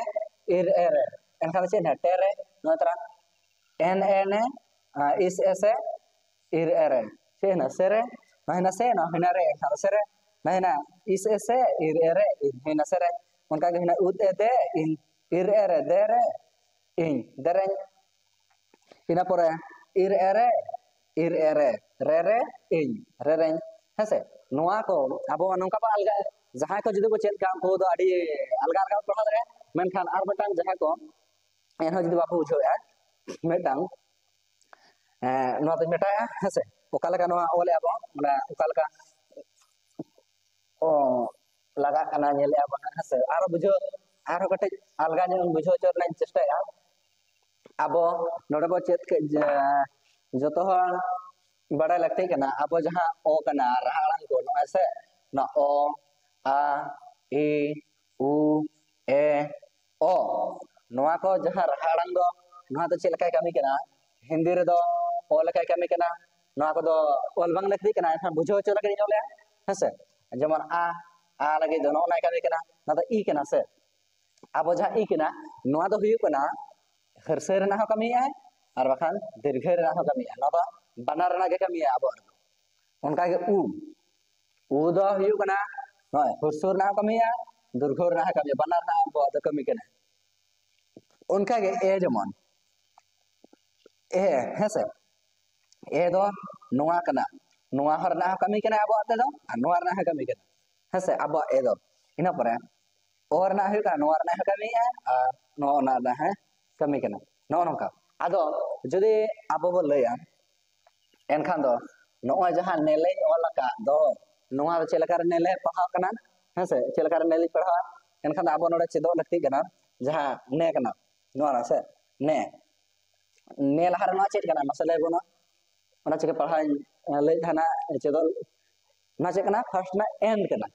ᱤᱨ ᱮᱨᱮ᱾ ᱮᱱᱠᱷᱟᱱ ᱫᱚ ᱪᱮᱫ ᱦᱮᱱᱟᱜᱼᱟ? ᱴᱮᱨᱮ, ᱱᱚᱣᱟ ᱛᱟᱨᱟ ᱮᱱ ᱮᱱᱮ, ᱟᱨ ᱤᱥ ᱮᱥᱮ, ᱤᱨ ᱮᱨᱮ᱾ ᱪᱮᱫ ᱦᱮᱱᱟᱜᱼᱟ? ᱥᱮᱨᱮ, ᱱᱚᱣᱟ ᱦᱮᱱᱟᱜᱼᱟ ᱥᱮ, ᱱᱚᱣᱟ ᱦᱮᱱᱟᱜᱼᱟ ᱨᱮ, ᱮᱱᱠᱷᱟᱱ ᱫᱚ ᱥᱮᱨᱮ᱾ ᱱᱚᱣᱟ ᱦᱮᱱᱟᱜᱼᱟ ᱤᱥ ᱮᱥᱮ, ᱤᱨ ᱮᱨᱮ, ᱤᱧ ᱦᱩᱭᱱᱟ ᱥᱮᱨᱮᱧ᱾ ᱚᱱᱠᱟᱜᱮ ᱦᱮᱱᱟᱜᱼᱟ ᱩᱫ ᱮᱫᱮ, ᱤᱧ, ᱤᱨ ᱮᱨᱮ, ᱫᱮᱨᱮ, ᱤᱧ, ᱫᱮᱨᱮᱧ᱾ ᱤᱱᱟᱹ ᱯᱚᱨᱮ ᱤᱨ ᱮᱨᱮ, ᱤᱨ ᱮᱨᱮ, ᱨᱮᱨᱮ ᱤᱧ, ᱨᱮᱨᱮᱧ᱾ ᱦᱮᱸᱥᱮ? ᱱᱚᱣᱟ ᱠᱚ ᱟᱵᱚ ᱱᱚᱝᱠᱟ ᱵᱚᱱ ᱟᱞᱜᱟ, ᱡᱟᱦᱟᱸᱭ ᱠᱚ ᱡᱩᱫᱤ ᱠᱚ ᱪᱮᱫ ᱠᱟᱜ, ᱩᱱᱠᱩ ᱫᱚ ᱟᱹᱰᱤ ᱟᱞᱜᱟ ᱟᱞᱜᱟ ᱠᱚ ᱯᱟᱲᱦᱟᱣ ᱫᱟᱲᱮᱭᱟᱜᱼᱟ᱾ ᱢᱮᱱᱠᱷᱟᱱ ᱟᱨ ᱢᱤᱫᱴᱟᱝ ᱡᱟᱦᱟᱸᱭ ᱠᱚ ᱮᱱᱦᱚᱸ ᱡᱩᱫᱤ ᱵᱟᱯᱮ ᱵᱩᱡᱷᱟᱹᱣᱮᱫᱼᱟ, ᱢᱤᱫᱴᱟᱝ ᱮᱸ, ᱱᱚᱣᱟ ᱫᱚᱧ ᱢᱮᱴᱟᱭᱟ, ᱦᱮᱸᱥᱮ? ᱚᱠᱟ ᱞᱮᱠᱟ ᱱᱚᱣᱟ ᱚᱞᱮᱜᱼᱟ ᱵᱚᱱ, ᱢᱟᱱᱮ ᱚᱠᱟ ᱞᱮᱠᱟ ᱚ, ᱞᱟᱜᱟᱜ ᱠᱟᱱᱟ, ᱧᱮᱞᱮᱜᱼᱟ ᱵᱚᱱ, ᱦᱮᱸᱥᱮ? ᱟᱨᱚ ᱵᱩᱡᱷᱟᱹᱣ, ᱟᱨᱦᱚᱸ ᱠᱟᱹᱴᱤᱡ ᱟᱞᱜᱟ ᱧᱚᱜ ᱵᱩᱡᱷᱟᱹᱣ ᱦᱚᱪᱚ ᱨᱮᱱᱟᱜ ᱤᱧ ᱪᱮᱥᱴᱟᱭᱟ᱾ ᱟᱵᱚ ᱱᱚᱰᱮ ᱵᱚ ᱪᱮᱫ ᱠᱮᱫ ᱡᱮ ᱡᱚᱛᱚ ᱦᱚᱲ ᱵᱟᱲᱟᱭ ᱞᱟᱹᱠᱛᱤ ᱠᱟᱱᱟ, ᱟᱵᱚ ᱡᱟᱦᱟᱸ ᱚ ᱠᱟᱱᱟ, ᱨᱟᱦᱟ ᱟᱲᱟᱝ ᱠᱚ, ᱱᱚᱜᱼᱚᱭ ᱥᱮ, ᱱᱚᱣᱟ ᱚ, ᱟ, ᱤ, ᱩ, ᱮ, ᱚ, ᱱᱚᱣᱟ ᱠᱚ ᱡᱟᱦᱟᱸ ᱨᱟᱦᱟ ᱟᱲᱟᱝ ᱫᱚ, ᱱᱚᱣᱟ ᱫᱚ ᱪᱮᱫ ᱞᱮᱠᱟᱭ ᱠᱟᱹᱢᱤ ᱠᱟᱱᱟ? ᱦᱤᱱᱫᱤ ᱨᱮᱫᱚ ᱚ ᱞᱮᱠᱟᱭ ᱠᱟᱹᱢᱤ ᱠᱟᱱᱟ᱾ ᱱᱚᱣᱟ ᱠᱚᱫᱚ ᱚᱞ ᱵᱟᱝ ᱞᱟᱹᱠᱛᱤᱜ ᱠᱟᱱᱟ, ᱮᱱᱠᱷᱟᱱ ᱵᱩᱡᱷᱟᱹᱣ ᱦᱚᱪᱚ ᱞᱟᱹᱜᱤᱫ ᱤᱧ ᱚᱞᱮᱜᱼᱟ, ᱦᱮᱸᱥᱮ? ᱡᱮᱢᱚᱱ ᱟ, ᱟ ᱞᱟᱹᱜᱤᱫ ᱫᱚ ᱱᱚᱜᱼᱚ ᱱᱚᱣᱟᱭ ᱠᱟᱹᱢᱤ ᱠᱟᱱᱟ, ᱱᱚᱣᱟ ᱫᱚ ᱤ ᱠᱟᱱᱟ ᱥᱮ? ᱟᱵᱚ ᱡᱟᱦᱟᱸ ᱤ ᱠᱟᱱᱟ, ᱱᱚᱣᱟ ᱫᱚ ᱦᱩᱭᱩᱜ ᱠᱟᱱᱟ ᱦᱟᱹᱨᱥᱟᱹ ᱨᱮᱱᱟᱜ ᱦᱚᱸ ᱠᱟᱹᱢᱤᱭᱟᱭ ᱟᱨ ᱵᱟᱠᱷᱟᱱ ᱫᱤᱨᱜᱷᱟᱹ ᱨᱮᱱᱟᱜ ᱦᱚᱸ ᱠᱟᱹᱢᱤᱭᱟᱭ, ᱱᱚᱣᱟ ᱫᱚ ᱵᱟᱱᱟᱨ ᱨᱮᱱᱟᱜ ᱜᱮ ᱠᱟᱹᱢᱤᱭᱟᱭ ᱟᱵᱚᱣᱟᱜ ᱨᱮᱫᱚ᱾ ᱚᱱᱠᱟᱜᱮ ᱩ, ᱩ ᱫᱚ ᱦᱩᱭᱩᱜ ᱠᱟᱱᱟ ᱱᱚᱜᱼᱚᱭ ᱦᱩᱨᱥᱩᱨ ᱨᱮᱱᱟᱜ ᱦᱚᱸ ᱠᱟᱹᱢᱤᱭᱟ, ᱫᱩᱨᱜᱷᱚ ᱨᱮᱱᱟᱜ ᱦᱚᱸ ᱠᱟᱹᱢᱤᱭᱟ, ᱵᱟᱱᱟᱨ ᱨᱮᱱᱟᱜ ᱟᱵᱚᱣᱟᱜ ᱫᱚ ᱠᱟᱹᱢᱤ ᱠᱟᱱᱟ᱾ ᱚᱱᱠᱟᱜᱮ ᱮ ᱡᱮᱢᱚᱱ ᱮ, ᱦᱮᱸᱥᱮ, ᱮ ᱫᱚ ᱱᱚᱣᱟ ᱠᱟᱱᱟ, ᱱᱚᱣᱟ ᱦᱚᱸ ᱨᱮᱱᱟᱜ ᱦᱚᱸ ᱠᱟᱹᱢᱤ ᱠᱟᱱᱟ ᱟᱵᱚᱣᱟᱜ ᱛᱮᱫᱚ, ᱟᱨ ᱱᱚᱣᱟ ᱨᱮᱱᱟᱜ ᱦᱚᱸ ᱠᱟᱹᱢᱤ ᱠᱟᱱᱟ, ᱦᱮᱸᱥᱮ, ᱟᱵᱚᱣᱟᱜ ᱮ ᱫᱚ᱾ ᱤᱱᱟᱹ ᱯᱚᱨᱮ ᱚ ᱨᱮᱱᱟᱜ ᱦᱩᱭᱩᱜ ᱠᱟᱱᱟ, ᱱᱚᱣᱟ ᱨᱮᱱᱟᱜ ᱦᱚᱸ ᱠᱟᱹᱢᱤᱭᱟ ᱟᱨ ᱱᱚᱣᱟ ᱨᱮᱱᱟᱜ ᱦᱚᱸ ᱠᱟᱹᱢᱤ ᱠᱟᱱᱟ, ᱱᱚᱜᱼᱚ ᱱᱚᱝᱠᱟ᱾ ᱟᱫᱚ ᱡᱩᱫᱤ ᱟᱵᱚ ᱵᱚ ᱞᱟᱹᱭᱟ, ᱮᱱᱠᱷᱟᱱ ᱫᱚ ᱱᱚᱜᱼᱚᱭ ᱡᱟᱦᱟᱸ ᱱᱮᱞᱮᱧ ᱚᱞ ᱟᱠᱟᱫ ᱫᱚ, ᱱᱚᱣᱟ ᱫᱚ ᱪᱮᱫ ᱞᱮᱠᱟᱨᱮ ᱱᱮᱞᱮ ᱯᱟᱲᱦᱟᱣ ᱠᱟᱱᱟ? ᱦᱮᱸᱥᱮ, ᱪᱮᱫ ᱞᱮᱠᱟᱨᱮ ᱱᱮᱞᱮᱧ ᱯᱟᱲᱦᱟᱣᱟ? ᱮᱱᱠᱷᱟᱱ ᱫᱚ ᱟᱵᱚ ᱱᱚᱰᱮ ᱪᱮᱫᱚᱜ ᱞᱟᱹᱠᱛᱤᱜ ᱠᱟᱱᱟ, ᱡᱟᱦᱟᱸ ᱱᱮ ᱠᱟᱱᱟ, ᱱᱚᱣᱟ ᱨᱮ ᱥᱮ ᱱᱮ, ᱱᱮ ᱞᱟᱦᱟ ᱨᱮ ᱱᱚᱣᱟ ᱪᱮᱫ ᱠᱟᱱᱟ? ᱢᱟᱥᱮ ᱞᱟᱹᱭ ᱵᱚᱱᱟ᱾ ᱚᱱᱟ ᱪᱤᱠᱟᱹ ᱯᱟᱲᱦᱟᱣ ᱤᱧ ᱞᱟᱹᱭ ᱛᱟᱦᱮᱱᱟ, ᱪᱮᱫᱚᱜ, ᱚᱱᱟ ᱪᱮᱫ ᱠᱟᱱᱟ? ᱯᱷᱟᱥᱴ ᱨᱮᱱᱟᱜ ᱮᱱ ᱠᱟᱱᱟ᱾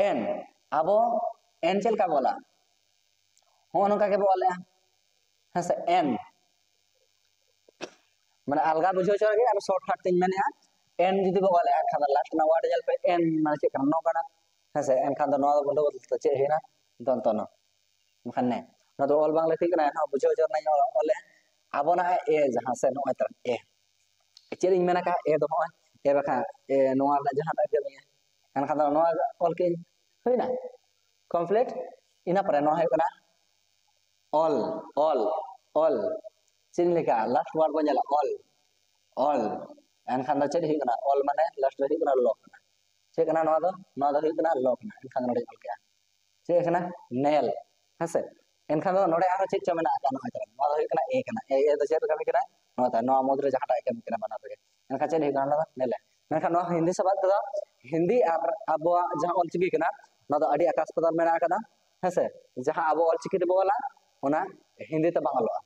ᱮᱱ, ᱟᱵᱚ ᱮᱱ ᱪᱮᱫ ᱞᱮᱠᱟ ᱵᱚ ᱚᱞᱟ? ᱦᱚᱸᱜᱼᱚ ᱱᱚᱝᱠᱟ ᱜᱮᱵᱚ ᱚᱞᱮᱜᱼᱟ, ᱦᱮᱸ ᱥᱮ, ᱮᱱ᱾ ᱢᱟᱱᱮ ᱟᱞᱜᱟ ᱵᱩᱡᱷᱟᱹᱣ ᱦᱚᱪᱚ ᱞᱟᱹᱜᱤᱫ ᱟᱨ ᱥᱚᱨᱴ ᱠᱟᱴ ᱛᱤᱧ ᱢᱮᱱᱮᱫᱼᱟ, ᱮᱱ ᱡᱩᱫᱤ ᱵᱚ ᱚᱞᱮᱜᱼᱟ, ᱮᱱᱠᱷᱟᱱ ᱫᱚ ᱞᱟᱥᱴ ᱨᱮᱱᱟᱜ ᱣᱟᱨᱰ ᱧᱮᱞ ᱯᱮ, ᱮᱱ ᱢᱟᱱᱮ ᱪᱮᱫ ᱠᱟᱱᱟ? ᱱᱚ ᱠᱟᱱᱟ, ᱦᱮᱸ ᱥᱮ? ᱮᱱᱠᱷᱟᱱ ᱫᱚ ᱱᱚᱣᱟ ᱫᱚ ᱵᱚᱱᱫᱚ ᱵᱚᱫᱚᱞ ᱛᱮ ᱪᱮᱫ ᱦᱩᱭᱱᱟ? ᱫᱚᱱᱛᱚ ᱱᱚ᱾ ᱵᱟᱠᱷᱟᱱ ᱱᱮ, ᱱᱚᱣᱟ ᱫᱚ ᱚᱞ ᱵᱟᱝ ᱞᱟᱹᱠᱛᱤ ᱠᱟᱱᱟ, ᱮᱱᱦᱚᱸ ᱵᱩᱡᱷᱟᱹᱣ ᱦᱚᱪᱚ ᱨᱮᱱᱟᱜ ᱤᱧ ᱚᱞᱮᱫᱼᱟ᱾ ᱟᱵᱚᱱᱟᱜ ᱮ ᱡᱟᱦᱟᱸ ᱥᱮ ᱱᱚᱜᱼᱚᱭ ᱛᱟᱦᱮᱸ ᱮ, ᱪᱮᱫ ᱤᱧ ᱢᱮᱱ ᱟᱠᱟᱫ? ᱮ ᱫᱚ ᱱᱚᱜᱼᱚᱭ ᱮ ᱵᱟᱠᱷᱟᱱ ᱮ, ᱱᱚᱣᱟ ᱨᱮᱱᱟᱜ ᱡᱟᱦᱟᱸ ᱴᱟᱜ ᱠᱟᱹᱢᱤᱭᱟ, ᱮᱱᱠᱷᱟᱱ ᱫᱚ ᱱᱚᱣᱟ ᱚᱞ ᱠᱮᱫ ᱟᱹᱧ, ᱦᱩᱭᱱᱟ ᱠᱚᱢᱯᱞᱤᱴ᱾ ᱤᱱᱟᱹ ᱯᱚᱨᱮ ᱱᱚᱣᱟ ᱦᱩᱭᱩᱜ ᱠᱟᱱᱟ ᱚᱞ, ᱚᱞ, ᱚᱞ᱾ ᱪᱮᱫ ᱤᱧ ᱞᱮᱠᱟ, ᱞᱟᱥᱴ ᱣᱟᱨᱰ ᱵᱚᱱ ᱧᱮᱞᱟ, ᱚᱞ, ᱚᱞ᱾ ᱮᱱᱠᱷᱟᱱ ᱫᱚ ᱪᱮᱫ ᱦᱩᱭᱩᱜ ᱠᱟᱱᱟ? ᱚᱞ ᱢᱟᱱᱮ ᱞᱟᱥᱴ ᱨᱮ ᱦᱩᱭᱩᱜ ᱠᱟᱱᱟ ᱞᱚ ᱠᱟᱱᱟ᱾ ᱪᱮᱫ ᱠᱟᱱᱟ ᱱᱚᱣᱟ ᱫᱚ? ᱱᱚᱣᱟ ᱫᱚ ᱦᱩᱭᱩᱜ ᱠᱟᱱᱟ ᱞᱚ ᱠᱟᱱᱟ᱾ ᱮᱱᱠᱷᱟᱱ ᱱᱚᱰᱮᱧ ᱚᱞ ᱠᱮᱜᱼᱟ, ᱪᱮᱫ ᱠᱟᱱᱟ? ᱱᱮᱞ᱾ ᱦᱮᱸᱥᱮ? ᱮᱱᱠᱷᱟᱱ ᱫᱚ ᱱᱚᱰᱮ ᱟᱨᱦᱚᱸ ᱪᱮᱫ ᱪᱚ ᱢᱮᱱᱟᱜ ᱟᱠᱟᱫ, ᱱᱚᱣᱟ ᱠᱟᱱᱟ, ᱱᱚᱣᱟ ᱫᱚ ᱦᱩᱭᱩᱜ ᱠᱟᱱᱟ ᱮ ᱠᱟᱱᱟ᱾ ᱮ, ᱮ ᱫᱚ ᱪᱮᱫ ᱨᱮ ᱠᱟᱹᱢᱤ ᱠᱟᱱᱟ? ᱱᱚᱣᱟ ᱛᱟᱭ, ᱱᱚᱣᱟ ᱢᱩᱫᱽ ᱨᱮ ᱡᱟᱦᱟᱸᱴᱟᱜ ᱮ ᱠᱟᱹᱢᱤ ᱠᱟᱱᱟ ᱵᱟᱱᱟᱨ ᱨᱮᱜᱮ᱾ ᱮᱱᱠᱷᱟᱱ ᱪᱮᱫ ᱦᱩᱭᱩᱜ ᱠᱟᱱᱟ? ᱱᱚᱣᱟ ᱫᱚ ᱱᱮᱞᱮ᱾ ᱢᱮᱱᱠᱷᱟᱱ ᱱᱚᱣᱟ ᱦᱤᱱᱫᱤ ᱥᱟᱵᱟᱫ ᱛᱮᱫᱚ ᱦᱤᱱᱫᱤ ᱟᱨ ᱟᱵᱚᱣᱟᱜ ᱡᱟᱦᱟᱸ ᱚᱞᱪᱤᱠᱤ ᱠᱟᱱᱟ, ᱱᱚᱣᱟ ᱫᱚ ᱟᱹᱰᱤ ᱟᱠᱟᱥ ᱯᱟᱛᱟᱞ ᱢᱮᱱᱟᱜ ᱟᱠᱟᱫᱟ᱾ ᱦᱮᱸᱥᱮ? ᱡᱟᱦᱟᱸ ᱟᱵᱚ ᱚᱞᱪᱤᱠᱤ ᱛᱮᱵᱚ ᱚᱞᱟ, ᱚᱱᱟ ᱦᱤᱱᱫᱤ ᱛᱮ ᱵᱟᱝ ᱚᱞᱚᱜᱼᱟ᱾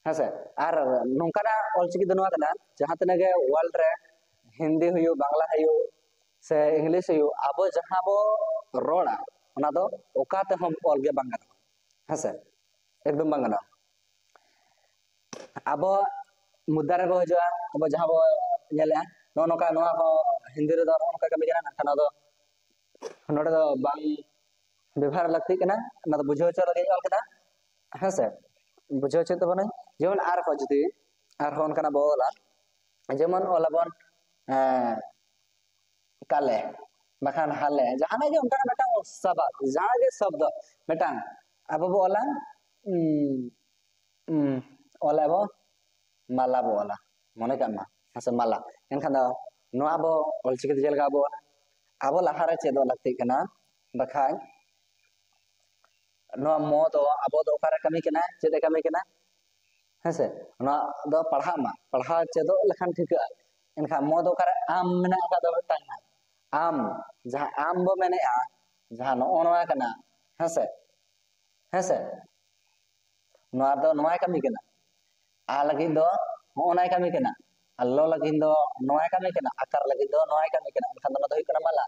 ᱦᱮᱸᱥᱮ? ᱟᱨ ᱱᱚᱝᱠᱟᱱᱟᱜ ᱚᱞᱪᱤᱠᱤ ᱫᱚ ᱱᱚᱣᱟ ᱠᱟᱱᱟ, ᱡᱟᱦᱟᱸ ᱛᱤᱱᱟᱹᱜ ᱜᱮ ᱣᱟᱨᱞᱰ ᱨᱮ ᱦᱤᱱᱫᱤ ᱦᱩᱭᱩᱜ, ᱵᱟᱝᱞᱟ ᱦᱩᱭᱩᱜ, ᱥᱮ ᱤᱝᱞᱤᱥ ᱦᱩᱭᱩᱜ, ᱟᱵᱚ ᱡᱟᱦᱟᱸ ᱵᱚ ᱨᱚᱲᱟ, ᱚᱱᱟ ᱫᱚ ᱚᱠᱟ ᱛᱮᱦᱚᱸ ᱚᱞ ᱜᱮ ᱵᱟᱝ ᱜᱟᱱᱚᱜᱼᱟ᱾ ᱦᱮᱸᱥᱮ? ᱮᱠᱫᱚᱢ ᱵᱟᱝ ᱜᱟᱱᱚᱜᱼᱟ᱾ ᱟᱵᱚ ᱢᱩᱫᱽᱫᱟ ᱨᱮᱵᱚ ᱦᱤᱡᱩᱜᱼᱟ, ᱟᱵᱚ ᱡᱟᱦᱟᱸ ᱵᱚ ᱧᱮᱞᱮᱜᱼᱟ, ᱱᱚᱜᱼᱚ ᱱᱚᱝᱠᱟ, ᱱᱚᱣᱟ ᱦᱚᱸ ᱦᱤᱱᱫᱤ ᱨᱮᱫᱚ ᱱᱚᱜᱼᱚ ᱱᱚᱝᱠᱟ ᱠᱟᱹᱢᱤ ᱠᱟᱱᱟ, ᱢᱮᱱᱠᱷᱟᱱ ᱱᱚᱣᱟ ᱫᱚ ᱱᱚᱰᱮ ᱫᱚ ᱵᱟᱝ ᱵᱮᱵᱚᱦᱟᱨ ᱞᱟᱹᱠᱛᱤᱜ ᱠᱟᱱᱟ᱾ ᱚᱱᱟ ᱫᱚ ᱵᱩᱡᱷᱟᱹᱣ ᱦᱚᱪᱚ ᱞᱟᱹᱜᱤᱫ ᱤᱧ ᱚᱞ ᱠᱮᱫᱟ᱾ ᱦᱮᱸ ᱥᱮ? ᱵᱩᱡᱷᱟᱹᱣ ᱦᱚᱪᱚᱭ ᱛᱟᱵᱚᱱᱟᱹᱧ᱾ ᱡᱮᱢᱚᱱ ᱟᱨᱦᱚᱸ ᱡᱩᱫᱤ ᱟᱨᱦᱚᱸ ᱚᱱᱠᱟᱱᱟᱜ ᱵᱚ ᱚᱞᱟ, ᱡᱮᱢᱚᱱ ᱚᱞᱟᱵᱚᱱ, ᱮᱸ, ᱠᱟᱞᱮ, ᱵᱟᱠᱷᱟᱱ ᱦᱟᱞᱮ, ᱡᱟᱦᱟᱱᱟᱜ ᱜᱮ ᱚᱱᱠᱟᱱᱟᱜ ᱢᱤᱫᱴᱟᱝ ᱥᱟᱵᱟᱫ, ᱡᱟᱦᱟᱸ ᱜᱮ ᱥᱚᱵᱫᱚ ᱢᱤᱫᱴᱟᱝ ᱟᱵᱚ ᱵᱚ ᱚᱞᱟ, ᱩᱸ, ᱩᱸ, ᱚᱞᱟᱵᱚ, ᱢᱟᱞᱟ ᱵᱚ ᱚᱞᱟ, ᱢᱚᱱᱮ ᱠᱟᱜ ᱢᱟ, ᱦᱮᱸ ᱥᱮ, ᱢᱟᱞᱟ᱾ ᱮᱱᱠᱷᱟᱱ ᱫᱚ ᱱᱚᱣᱟ ᱟᱵᱚ ᱚᱞᱪᱤᱠᱤ ᱛᱮ ᱪᱮᱫ ᱞᱮᱠᱟ ᱟᱵᱚ ᱚᱞᱟ? ᱟᱵᱚ ᱞᱟᱦᱟᱨᱮ ᱪᱮᱫᱚᱜ ᱞᱟᱹᱠᱛᱤᱜ ᱠᱟᱱᱟ, ᱵᱟᱠᱷᱟᱡ ᱱᱚᱣᱟ ᱢᱚ ᱫᱚ ᱟᱵᱚ ᱫᱚ ᱚᱠᱟᱨᱮ ᱠᱟᱹᱢᱤ ᱠᱟᱱᱟ, ᱪᱮᱫ ᱮ ᱠᱟᱹᱢᱤ ᱠᱟᱱᱟ? ᱦᱮᱸᱥᱮ? ᱱᱚᱣᱟ ᱫᱚ ᱯᱟᱲᱦᱟᱜ ᱢᱟ, ᱯᱟᱲᱦᱟᱣ ᱪᱮᱫᱚᱜ ᱞᱮᱠᱷᱟᱱ ᱴᱷᱤᱠᱟᱹᱜᱼᱟ᱾ ᱮᱱᱠᱷᱟᱱ ᱢᱚ ᱫᱚ ᱚᱠᱟᱨᱮ ᱟᱢ ᱢᱮᱱᱟᱜ ᱟᱠᱟᱫ ᱫᱚ ᱢᱤᱫᱴᱟᱝ ᱟᱢ, ᱡᱟᱦᱟᱸ ᱟᱢ ᱵᱚ ᱢᱮᱱᱮᱜᱼᱟ, ᱡᱟᱦᱟᱸ ᱱᱚᱜᱼᱚ ᱱᱚᱣᱟ ᱠᱟᱱᱟ, ᱦᱮᱸᱥᱮ? ᱦᱮᱸᱥᱮ? ᱱᱚᱣᱟ ᱫᱚ ᱱᱚᱣᱟᱭ ᱠᱟᱹᱢᱤ ᱠᱟᱱᱟ᱾ ᱟ ᱞᱟᱹᱜᱤᱫ ᱫᱚ ᱱᱚᱜᱼᱚ ᱱᱟᱭ ᱠᱟᱹᱢᱤ ᱠᱟᱱᱟ, ᱟᱨ ᱞᱚ ᱞᱟᱹᱜᱤᱫ ᱫᱚ ᱱᱚᱣᱟᱭ ᱠᱟᱹᱢᱤ ᱠᱟᱱᱟ, ᱟᱠᱟᱨ ᱞᱟᱹᱜᱤᱫ ᱫᱚ ᱱᱚᱣᱟᱭ ᱠᱟᱹᱢᱤ ᱠᱟᱱᱟ᱾ ᱮᱱᱠᱷᱟᱱ ᱫᱚ ᱱᱚᱣᱟ ᱫᱚ ᱦᱩᱭᱩᱜ ᱠᱟᱱᱟ ᱢᱟᱞᱟ᱾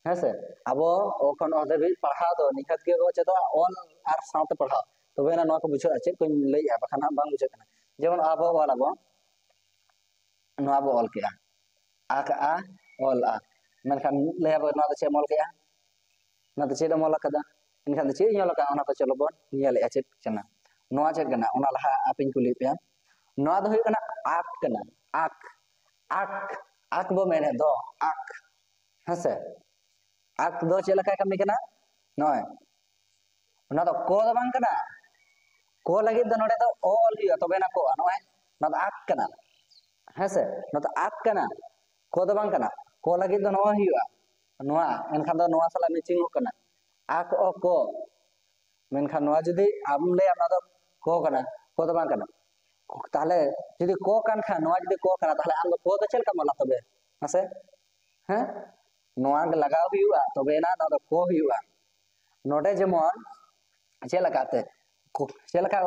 ᱦᱮᱸ ᱥᱮ? ᱟᱵᱚ ᱚ ᱠᱷᱚᱱ ᱚ ᱫᱷᱟᱹᱵᱤᱡ ᱯᱟᱲᱦᱟᱣ ᱫᱚ ᱱᱤᱦᱟᱹᱛ ᱜᱮ ᱵᱚ ᱪᱮᱫᱚᱜᱼᱟ, ᱚᱞ ᱟᱨ ᱥᱟᱶᱛᱮ ᱯᱟᱲᱦᱟᱣ, ᱛᱚᱵᱮ ᱟᱱᱟᱜ ᱱᱚᱣᱟ ᱠᱚ ᱵᱩᱡᱷᱟᱹᱜᱼᱟ, ᱪᱮᱫ ᱠᱚᱧ ᱞᱟᱹᱭᱮᱜᱼᱟ, ᱵᱟᱠᱷᱟᱱ ᱦᱟᱸᱜ ᱵᱟᱝ ᱵᱩᱡᱷᱟᱹᱜ ᱠᱟᱱᱟ᱾ ᱡᱮᱢᱚᱱ ᱟᱵᱚ ᱚᱞ ᱟᱵᱚ, ᱱᱚᱣᱟ ᱵᱚ ᱚᱞ ᱠᱮᱜᱼᱟ, ᱟ ᱠᱟᱜᱼᱟ, ᱚᱞ ᱟ, ᱢᱮᱱᱠᱷᱟᱱ ᱞᱟᱹᱭ ᱟᱵᱚ ᱱᱚᱣᱟ ᱫᱚ ᱪᱮᱫ ᱮᱢ ᱚᱞ ᱠᱮᱜᱼᱟ? ᱱᱚᱣᱟ ᱫᱚ ᱪᱮᱫ ᱮᱢ ᱚᱞ ᱟᱠᱟᱫᱟ? ᱮᱱᱠᱷᱟᱱ ᱫᱚ ᱪᱮᱫ ᱤᱧ ᱚᱞ ᱟᱠᱟᱫᱼᱟ, ᱚᱱᱟ ᱫᱚ ᱪᱚᱞᱚ ᱵᱚᱱ ᱧᱮᱞᱮᱜᱼᱟ ᱪᱮᱫ ᱠᱟᱱᱟ᱾ ᱱᱚᱣᱟ ᱪᱮᱫ ᱠᱟᱱᱟ? ᱚᱱᱟ ᱞᱟᱦᱟ ᱟᱯᱮᱧ ᱠᱩᱞᱤᱭᱮᱫ ᱯᱮᱭᱟ᱾ ᱱᱚᱣᱟ ᱫᱚ ᱦᱩᱭᱩᱜ ᱠᱟᱱᱟ ᱟᱠ ᱠᱟᱱᱟ, ᱟᱠ, ᱟᱠ, ᱟᱠ ᱵᱚ ᱢᱮᱱᱮᱫ ᱫᱚ, ᱟᱠ᱾ ᱦᱮᱸᱥᱮ? ᱟᱠ ᱫᱚ ᱪᱮᱫ ᱞᱮᱠᱟᱭ ᱠᱟᱹᱢᱤ ᱠᱟᱱᱟ? ᱱᱚᱜᱼᱚᱭ, ᱚᱱᱟ ᱫᱚ ᱠᱚ ᱫᱚ ᱵᱟᱝ ᱠᱟᱱᱟ, ᱠᱚ ᱞᱟᱹᱜᱤᱫ ᱫᱚ ᱱᱚᱰᱮ ᱫᱚ ᱚᱞ ᱦᱩᱭᱩᱜᱼᱟ, ᱛᱚᱵᱮ ᱱᱟ ᱠᱚᱜᱼᱟ᱾ ᱱᱚᱜᱼᱚᱭ ᱱᱚᱣᱟ ᱫᱚ ᱟᱠ ᱠᱟᱱᱟ, ᱦᱮᱸ ᱥᱮ? ᱱᱚᱣᱟ ᱫᱚ ᱟᱠ ᱠᱟᱱᱟ, ᱠᱚ ᱫᱚ ᱵᱟᱝ ᱠᱟᱱᱟ᱾ ᱠᱚ ᱞᱟᱹᱜᱤᱫ ᱫᱚ ᱱᱚᱣᱟ ᱦᱩᱭᱩᱜᱼᱟ, ᱱᱚᱣᱟ, ᱮᱱᱠᱷᱟᱱ ᱫᱚ ᱱᱚᱣᱟ ᱥᱟᱞᱟᱜ matching ᱚᱜ ᱠᱟᱱᱟ, ᱟᱠ ᱚ ᱠᱚ᱾ ᱢᱮᱱᱠᱷᱟᱱ ᱱᱚᱣᱟ ᱡᱩᱫᱤ ᱟᱢ ᱞᱟᱹᱭᱟ ᱱᱚᱣᱟ ᱫᱚ ᱠᱚ ᱠᱟᱱᱟ, ᱠᱚ ᱫᱚ ᱵᱟᱝ ᱠᱟᱱᱟ, ᱛᱟᱦᱞᱮ ᱡᱩᱫᱤ ᱠᱚ ᱠᱟᱱ ᱠᱷᱟᱱ, ᱱᱚᱣᱟ ᱡᱩᱫᱤ ᱠᱚ ᱠᱟᱱᱟ, ᱛᱟᱦᱞᱮ ᱟᱢ ᱫᱚ ᱠᱚ ᱫᱚ ᱪᱮᱫ ᱞᱮᱠᱟᱢ ᱚᱞᱟ ᱛᱚᱵᱮ? ᱢᱟᱥᱮ, ᱦᱮᱸ, ᱱᱚᱣᱟ ᱜᱮ ᱞᱟᱜᱟᱣ ᱦᱩᱭᱩᱜᱼᱟ, ᱛᱚᱵᱮ ᱮᱱᱟ ᱱᱚᱣᱟ ᱫᱚ ᱠᱚ ᱦᱩᱭᱩᱜᱼᱟ᱾ ᱱᱚᱰᱮ ᱡᱮᱢᱚᱱ ᱪᱮᱫ ᱞᱮᱠᱟᱛᱮ, ᱠᱚ-, ᱪᱮᱫ ᱞᱮᱠᱟ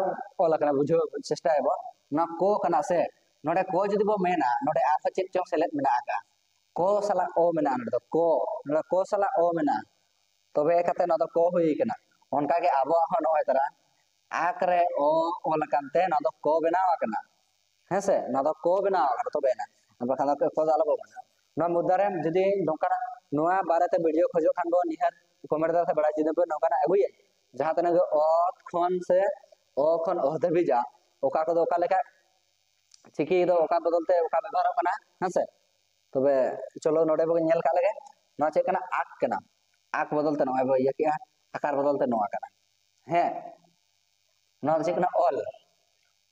ᱚᱞ ᱟᱠᱟᱱᱟ ᱵᱩᱡᱷᱟᱹᱣ ᱪᱮᱥᱴᱟᱭᱟᱵᱚ᱾ ᱱᱚᱣᱟ ᱠᱚ ᱠᱟᱱᱟ ᱥᱮ, ᱱᱚᱰᱮ ᱠᱚ ᱡᱩᱫᱤ ᱵᱚ ᱢᱮᱱᱟ, ᱱᱚᱰᱮ ᱟᱨᱦᱚᱸ ᱪᱮᱫ ᱪᱚᱝ ᱥᱮᱞᱮᱫ ᱢᱮᱱᱟᱜ ᱟᱠᱟᱫᱼᱟ, ᱠᱚ ᱥᱟᱞᱟᱜ ᱚ ᱢᱮᱱᱟᱜᱼᱟ, ᱱᱚᱰᱮ ᱫᱚ ᱠᱚ, ᱱᱚᱰᱮ ᱠᱚ ᱥᱟᱞᱟᱜ ᱚ ᱢᱮᱱᱟᱜᱼᱟ, ᱛᱚᱵᱮ ᱠᱟᱛᱮ ᱱᱚᱣᱟ ᱫᱚ ᱠᱚ ᱦᱩᱭ ᱠᱟᱱᱟ᱾ ᱚᱱᱠᱟᱜᱮ ᱟᱵᱚᱣᱟᱜ ᱦᱚᱸ ᱱᱚᱜᱼᱚᱭ ᱛᱟᱨᱟ ᱟᱠ ᱨᱮ ᱚ ᱚᱞ ᱟᱠᱟᱱ ᱛᱮ ᱱᱚᱣᱟ ᱫᱚ ᱠᱚ ᱵᱮᱱᱟᱣ ᱟᱠᱟᱱᱟ᱾ ᱦᱮᱸ ᱥᱮ, ᱱᱚᱣᱟ ᱫᱚ ᱠᱚ ᱵᱮᱱᱟᱣ ᱟᱠᱟᱱᱟ᱾ ᱛᱚᱵᱮ ᱮᱱᱟ, ᱵᱟᱠᱷᱟᱱ ᱫᱚ ᱠᱚ ᱫᱚ ᱟᱞᱚ ᱵᱚ ᱵᱮᱱᱟᱣᱟ᱾ ᱱᱚᱣᱟ ᱢᱩᱫᱽᱫᱟ ᱨᱮ ᱡᱩᱫᱤ ᱱᱚᱝᱠᱟᱱᱟᱜ, ᱱᱚᱣᱟ ᱵᱟᱨᱮᱛᱮ video ᱠᱷᱚᱡᱚᱜ ᱠᱷᱟᱱ ᱵᱚ, ᱱᱤᱦᱟᱹᱛ comment ᱫᱟᱨᱟ ᱛᱮ ᱵᱟᱲᱟᱭ ᱦᱚᱪᱚ ᱵᱚ, ᱱᱚᱝᱠᱟᱱᱟᱜ ᱟᱹᱜᱩᱭᱟ, ᱡᱟᱦᱟᱸ ᱛᱤᱱᱟᱹᱜ ᱜᱮ ᱚ ᱠᱷᱚᱱ ᱥᱮ ᱚ ᱠᱷᱚᱱ ᱚ ᱫᱷᱟᱹᱵᱤᱡᱟ, ᱚᱠᱟ ᱠᱚᱫᱚ ᱚᱠᱟ ᱞᱮᱠᱟ ᱪᱤᱠᱤ ᱫᱚ ᱚᱠᱟ ᱵᱚᱫᱚᱞ ᱛᱮ ᱚᱠᱟ ᱵᱮᱵᱚᱦᱟᱨᱚᱜ ᱠᱟᱱᱟ, ᱦᱮᱸ ᱥᱮ? ᱛᱚᱵᱮ ᱪᱚᱞᱚ ᱱᱚᱰᱮ ᱵᱚᱱ ᱧᱮᱞ ᱠᱟᱜ ᱞᱮᱜᱮ, ᱱᱚᱣᱟ ᱪᱮᱫ ᱠᱟᱱᱟ? ᱟᱠ ᱠᱟᱱᱟ᱾ ᱟᱠ ᱵᱚᱫᱚᱞ ᱛᱮ ᱱᱚᱜᱼᱚᱭ ᱵᱚ ᱤᱭᱟᱹ ᱠᱮᱜᱼᱟ, ᱟᱠᱟᱨ ᱵᱚᱫᱚᱞ ᱛᱮ ᱱᱚᱣᱟ ᱠᱟᱱᱟ᱾ ᱦᱮᱸ, ᱱᱚᱣᱟ ᱫᱚ ᱪᱮᱫ ᱠᱟᱱᱟ? ᱚᱞ᱾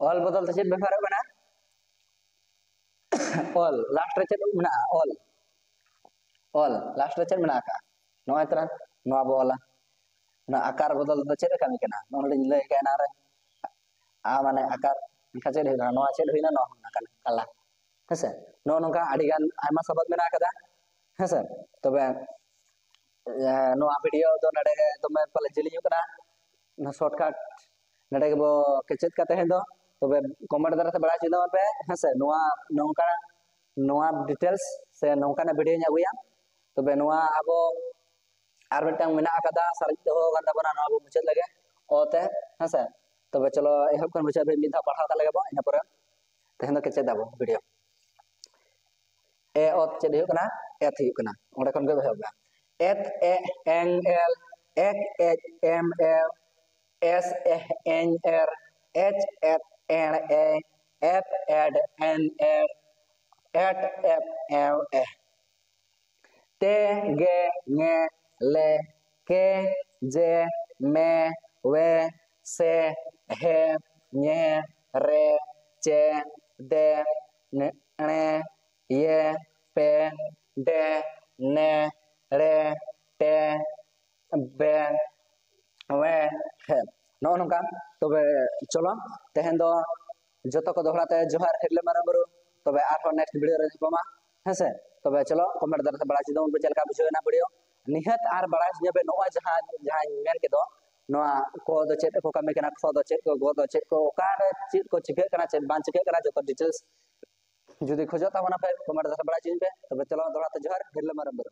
ᱚᱞ ᱵᱚᱫᱚᱞ ᱛᱮ ᱪᱮᱫ ᱵᱮᱵᱚᱦᱟᱨᱚᱜ ᱠᱟᱱᱟ? ᱚᱞ᱾ Last ᱨᱮ ᱪᱮᱫ ᱢᱮᱱᱟᱜᱼᱟ? ᱚᱞ᱾ ᱚᱞ᱾ Last ᱨᱮ ᱪᱮᱫ ᱢᱮᱱᱟᱜ ᱟᱠᱟᱜᱼᱟ? ᱱᱚᱜᱼᱚᱭ ᱛᱚᱨᱟ ᱱᱚᱣᱟ ᱵᱚ ᱚᱞᱟ᱾ ᱱᱚᱣᱟ ᱟᱠᱟᱨ ᱵᱚᱫᱚᱞ ᱫᱚ ᱪᱮᱫ ᱞᱮᱠᱟ ᱠᱟᱹᱢᱤ ᱠᱟᱱᱟ? ᱱᱚᱜᱼᱚᱭ ᱞᱤᱧ ᱞᱟᱹᱭ ᱠᱟᱜᱼᱟ ᱮᱱᱟᱝ ᱨᱮ᱾ ᱟ ᱢᱟᱱᱮ ᱟᱠᱟᱨ, ᱮᱱᱠᱷᱟᱱ ᱪᱮᱫ ᱦᱩᱭᱱᱟ? ᱱᱚᱣᱟ ᱪᱮᱫ ᱦᱩᱭᱱᱟ? ᱱᱚᱣᱟ ᱦᱩᱭᱱᱟ ᱠᱟᱞᱟ᱾ ᱦᱮᱸᱥᱮ? ᱱᱚᱜᱼᱚ ᱱᱚᱝᱠᱟ ᱟᱹᱰᱤ ᱜᱟᱱ ᱟᱭᱢᱟ ᱥᱟᱵᱟᱫ ᱢᱮᱱᱟᱜ ᱟᱠᱟᱫᱟ᱾ ᱦᱮᱸᱥᱮ? ᱛᱚᱵᱮ, ᱮ, ᱱᱚᱣᱟ video ᱫᱚ ᱱᱚᱰᱮ ᱫᱚᱢᱮ ᱯᱟᱞᱮ ᱡᱮᱞᱮᱧᱚᱜ ᱠᱟᱱᱟ᱾ ᱱᱚᱣᱟ shortcut ᱱᱚᱰᱮ ᱜᱮᱵᱚ ᱠᱮᱪᱮᱫ ᱠᱟᱜ ᱛᱮᱦᱮᱧ ᱫᱚ᱾ ᱛᱚᱵᱮ comment ᱫᱟᱨᱟ ᱛᱮ ᱵᱟᱲᱟᱭ ᱦᱚᱪᱚ ᱛᱟᱵᱚᱱ ᱯᱮ, ᱦᱮᱸᱥᱮ? ᱱᱚᱣᱟ ᱱᱚᱝᱠᱟ, ᱱᱚᱣᱟ details ᱥᱮ ᱱᱚᱝᱠᱟᱱᱟᱜ video ᱧ ᱟᱹᱜᱩᱭᱟ᱾ ᱛᱚᱵᱮ ᱱᱚᱣᱟ ᱟᱵᱚ ᱟᱨ ᱢᱤᱫᱴᱟᱝ ᱢᱮᱱᱟᱜ ᱟᱠᱟᱫᱟ, ᱥᱟᱨᱮᱡ ᱫᱚᱦᱚ ᱟᱠᱟᱱ ᱛᱟᱵᱚᱱᱟ, ᱱᱚᱣᱟ ᱵᱚ ᱢᱩᱪᱟᱹᱫ ᱞᱮᱜᱮ, ᱚ ᱛᱮ, ᱦᱮᱸᱥᱮ? ᱛᱚᱵᱮ ᱪᱚᱞᱚ ᱮᱦᱚᱵ ᱠᱷᱚᱱ ᱢᱩᱪᱟᱹᱫ ᱫᱷᱟᱹᱵᱤᱡ ᱢᱤᱫ ᱫᱷᱟᱣ ᱯᱟᱲᱦᱟᱣ ᱛᱟᱦᱞᱮ ᱜᱮᱵᱚ, ᱤᱱᱟᱹ ᱯᱚᱨᱮ ᱛᱮᱦᱮᱧ ᱫᱚ ᱠᱮᱪᱮᱫ ᱟᱵᱚ video᱾ ᱮ ᱚᱛ ᱪᱮᱫ ᱦᱩᱭᱩᱜ ᱠᱟᱱᱟ? ᱮᱛ ᱦᱩᱭᱩᱜ ᱠᱟᱱᱟ᱾ ᱚᱸᱰᱮ ᱠᱷᱚᱱ ᱜᱮ ᱮᱦᱚᱵ ᱮᱱᱟ᱾ ᱮᱛ ᱮ ᱮᱝ ᱮᱞ, ᱮᱠ H M L, S A ᱮᱧ ᱮᱨ, ᱮᱪ ᱮᱛ ᱮᱬ ᱮ, ᱮᱯ ᱮᱰ ᱮᱱ ᱮᱲ, ᱮᱴ ᱮᱯ ᱮᱣ ᱮ᱾ ᱛᱮ ᱜᱮ ᱧᱮ ᱞᱮ ᱠᱮ ᱡᱮ ᱢᱮ ᱣᱮ ᱥᱮ ᱦᱮ, ᱧᱮ, ᱨᱮ, ᱪᱮ, ᱫᱮ, ᱱᱮ, ᱮᱬᱮ, ᱭᱮ, ᱯᱮ, ᱰᱮ, ᱱᱮ, ᱲᱮ, ᱴᱮ, ᱵᱮ, ᱣᱮ, ᱦᱮ᱾ ᱱᱚᱜᱼᱚ ᱱᱚᱝᱠᱟ᱾ ᱛᱚᱵᱮ ᱪᱚᱞᱚ, ᱛᱮᱦᱮᱧ ᱫᱚ ᱡᱚᱛᱚ ᱠᱚ ᱫᱚᱦᱲᱟ ᱛᱮ ᱡᱚᱦᱟᱨ, ᱦᱤᱨᱞᱟᱹ ᱢᱟᱨᱟᱝ ᱵᱩᱨᱩ᱾ ᱛᱚᱵᱮ ᱟᱨᱦᱚᱸ next video ᱨᱮ ᱧᱟᱯᱟᱢᱟ, ᱦᱮᱸ ᱥᱮ? ᱛᱚᱵᱮ ᱪᱚᱞᱚ, comment ᱫᱟᱨᱟᱭ ᱛᱮ ᱵᱟᱲᱟᱭ ᱦᱚᱪᱚ ᱛᱟᱵᱚᱱ ᱯᱮ ᱪᱮᱫ ᱞᱮᱠᱟ ᱵᱩᱡᱷᱟᱹᱣ ᱮᱱᱟ video᱾ ᱱᱤᱦᱟᱹᱛ ᱟᱨ ᱵᱟᱲᱟᱭ ᱦᱚᱪᱚ ᱯᱮ, ᱱᱚᱜᱼᱚᱭ ᱡᱟᱦᱟᱸ, ᱡᱟᱦᱟᱸᱧ ᱢᱮᱱ ᱠᱮᱫ ᱫᱚ, ᱱᱚᱣᱟ ᱠᱚ ᱫᱚ ᱪᱮᱫ ᱠᱚ ᱠᱟᱹᱢᱤ ᱠᱟᱱᱟ, ᱠᱷᱚ ᱫᱚ ᱪᱮᱫ ᱠᱚ, ᱜᱚ ᱫᱚ ᱪᱮᱫ ᱠᱚ, ᱚᱠᱟᱨᱮ ᱪᱮᱫ ᱠᱚ ᱪᱤᱠᱟᱹᱜ ᱠᱟᱱᱟ, ᱪᱮᱫ ᱵᱟᱝ ᱪᱤᱠᱟᱹᱜ ᱠᱟᱱᱟ, ᱡᱚᱛᱚ details ᱡᱩᱫᱤ ᱠᱷᱚᱡᱚᱜ ᱛᱟᱵᱚᱱᱟ ᱯᱮ, comment ᱫᱟᱨᱟᱭ ᱛᱮ ᱵᱟᱲᱟᱭ ᱦᱚᱪᱚᱧ ᱯᱮ᱾ ᱛᱚᱵᱮ ᱪᱚᱞᱚ, ᱫᱚᱦᱲᱟ ᱛᱮ ᱡᱚᱦᱟᱨ, ᱦᱤᱨᱞᱟᱹ ᱢᱟᱨᱟᱝ ᱵᱩᱨᱩ᱾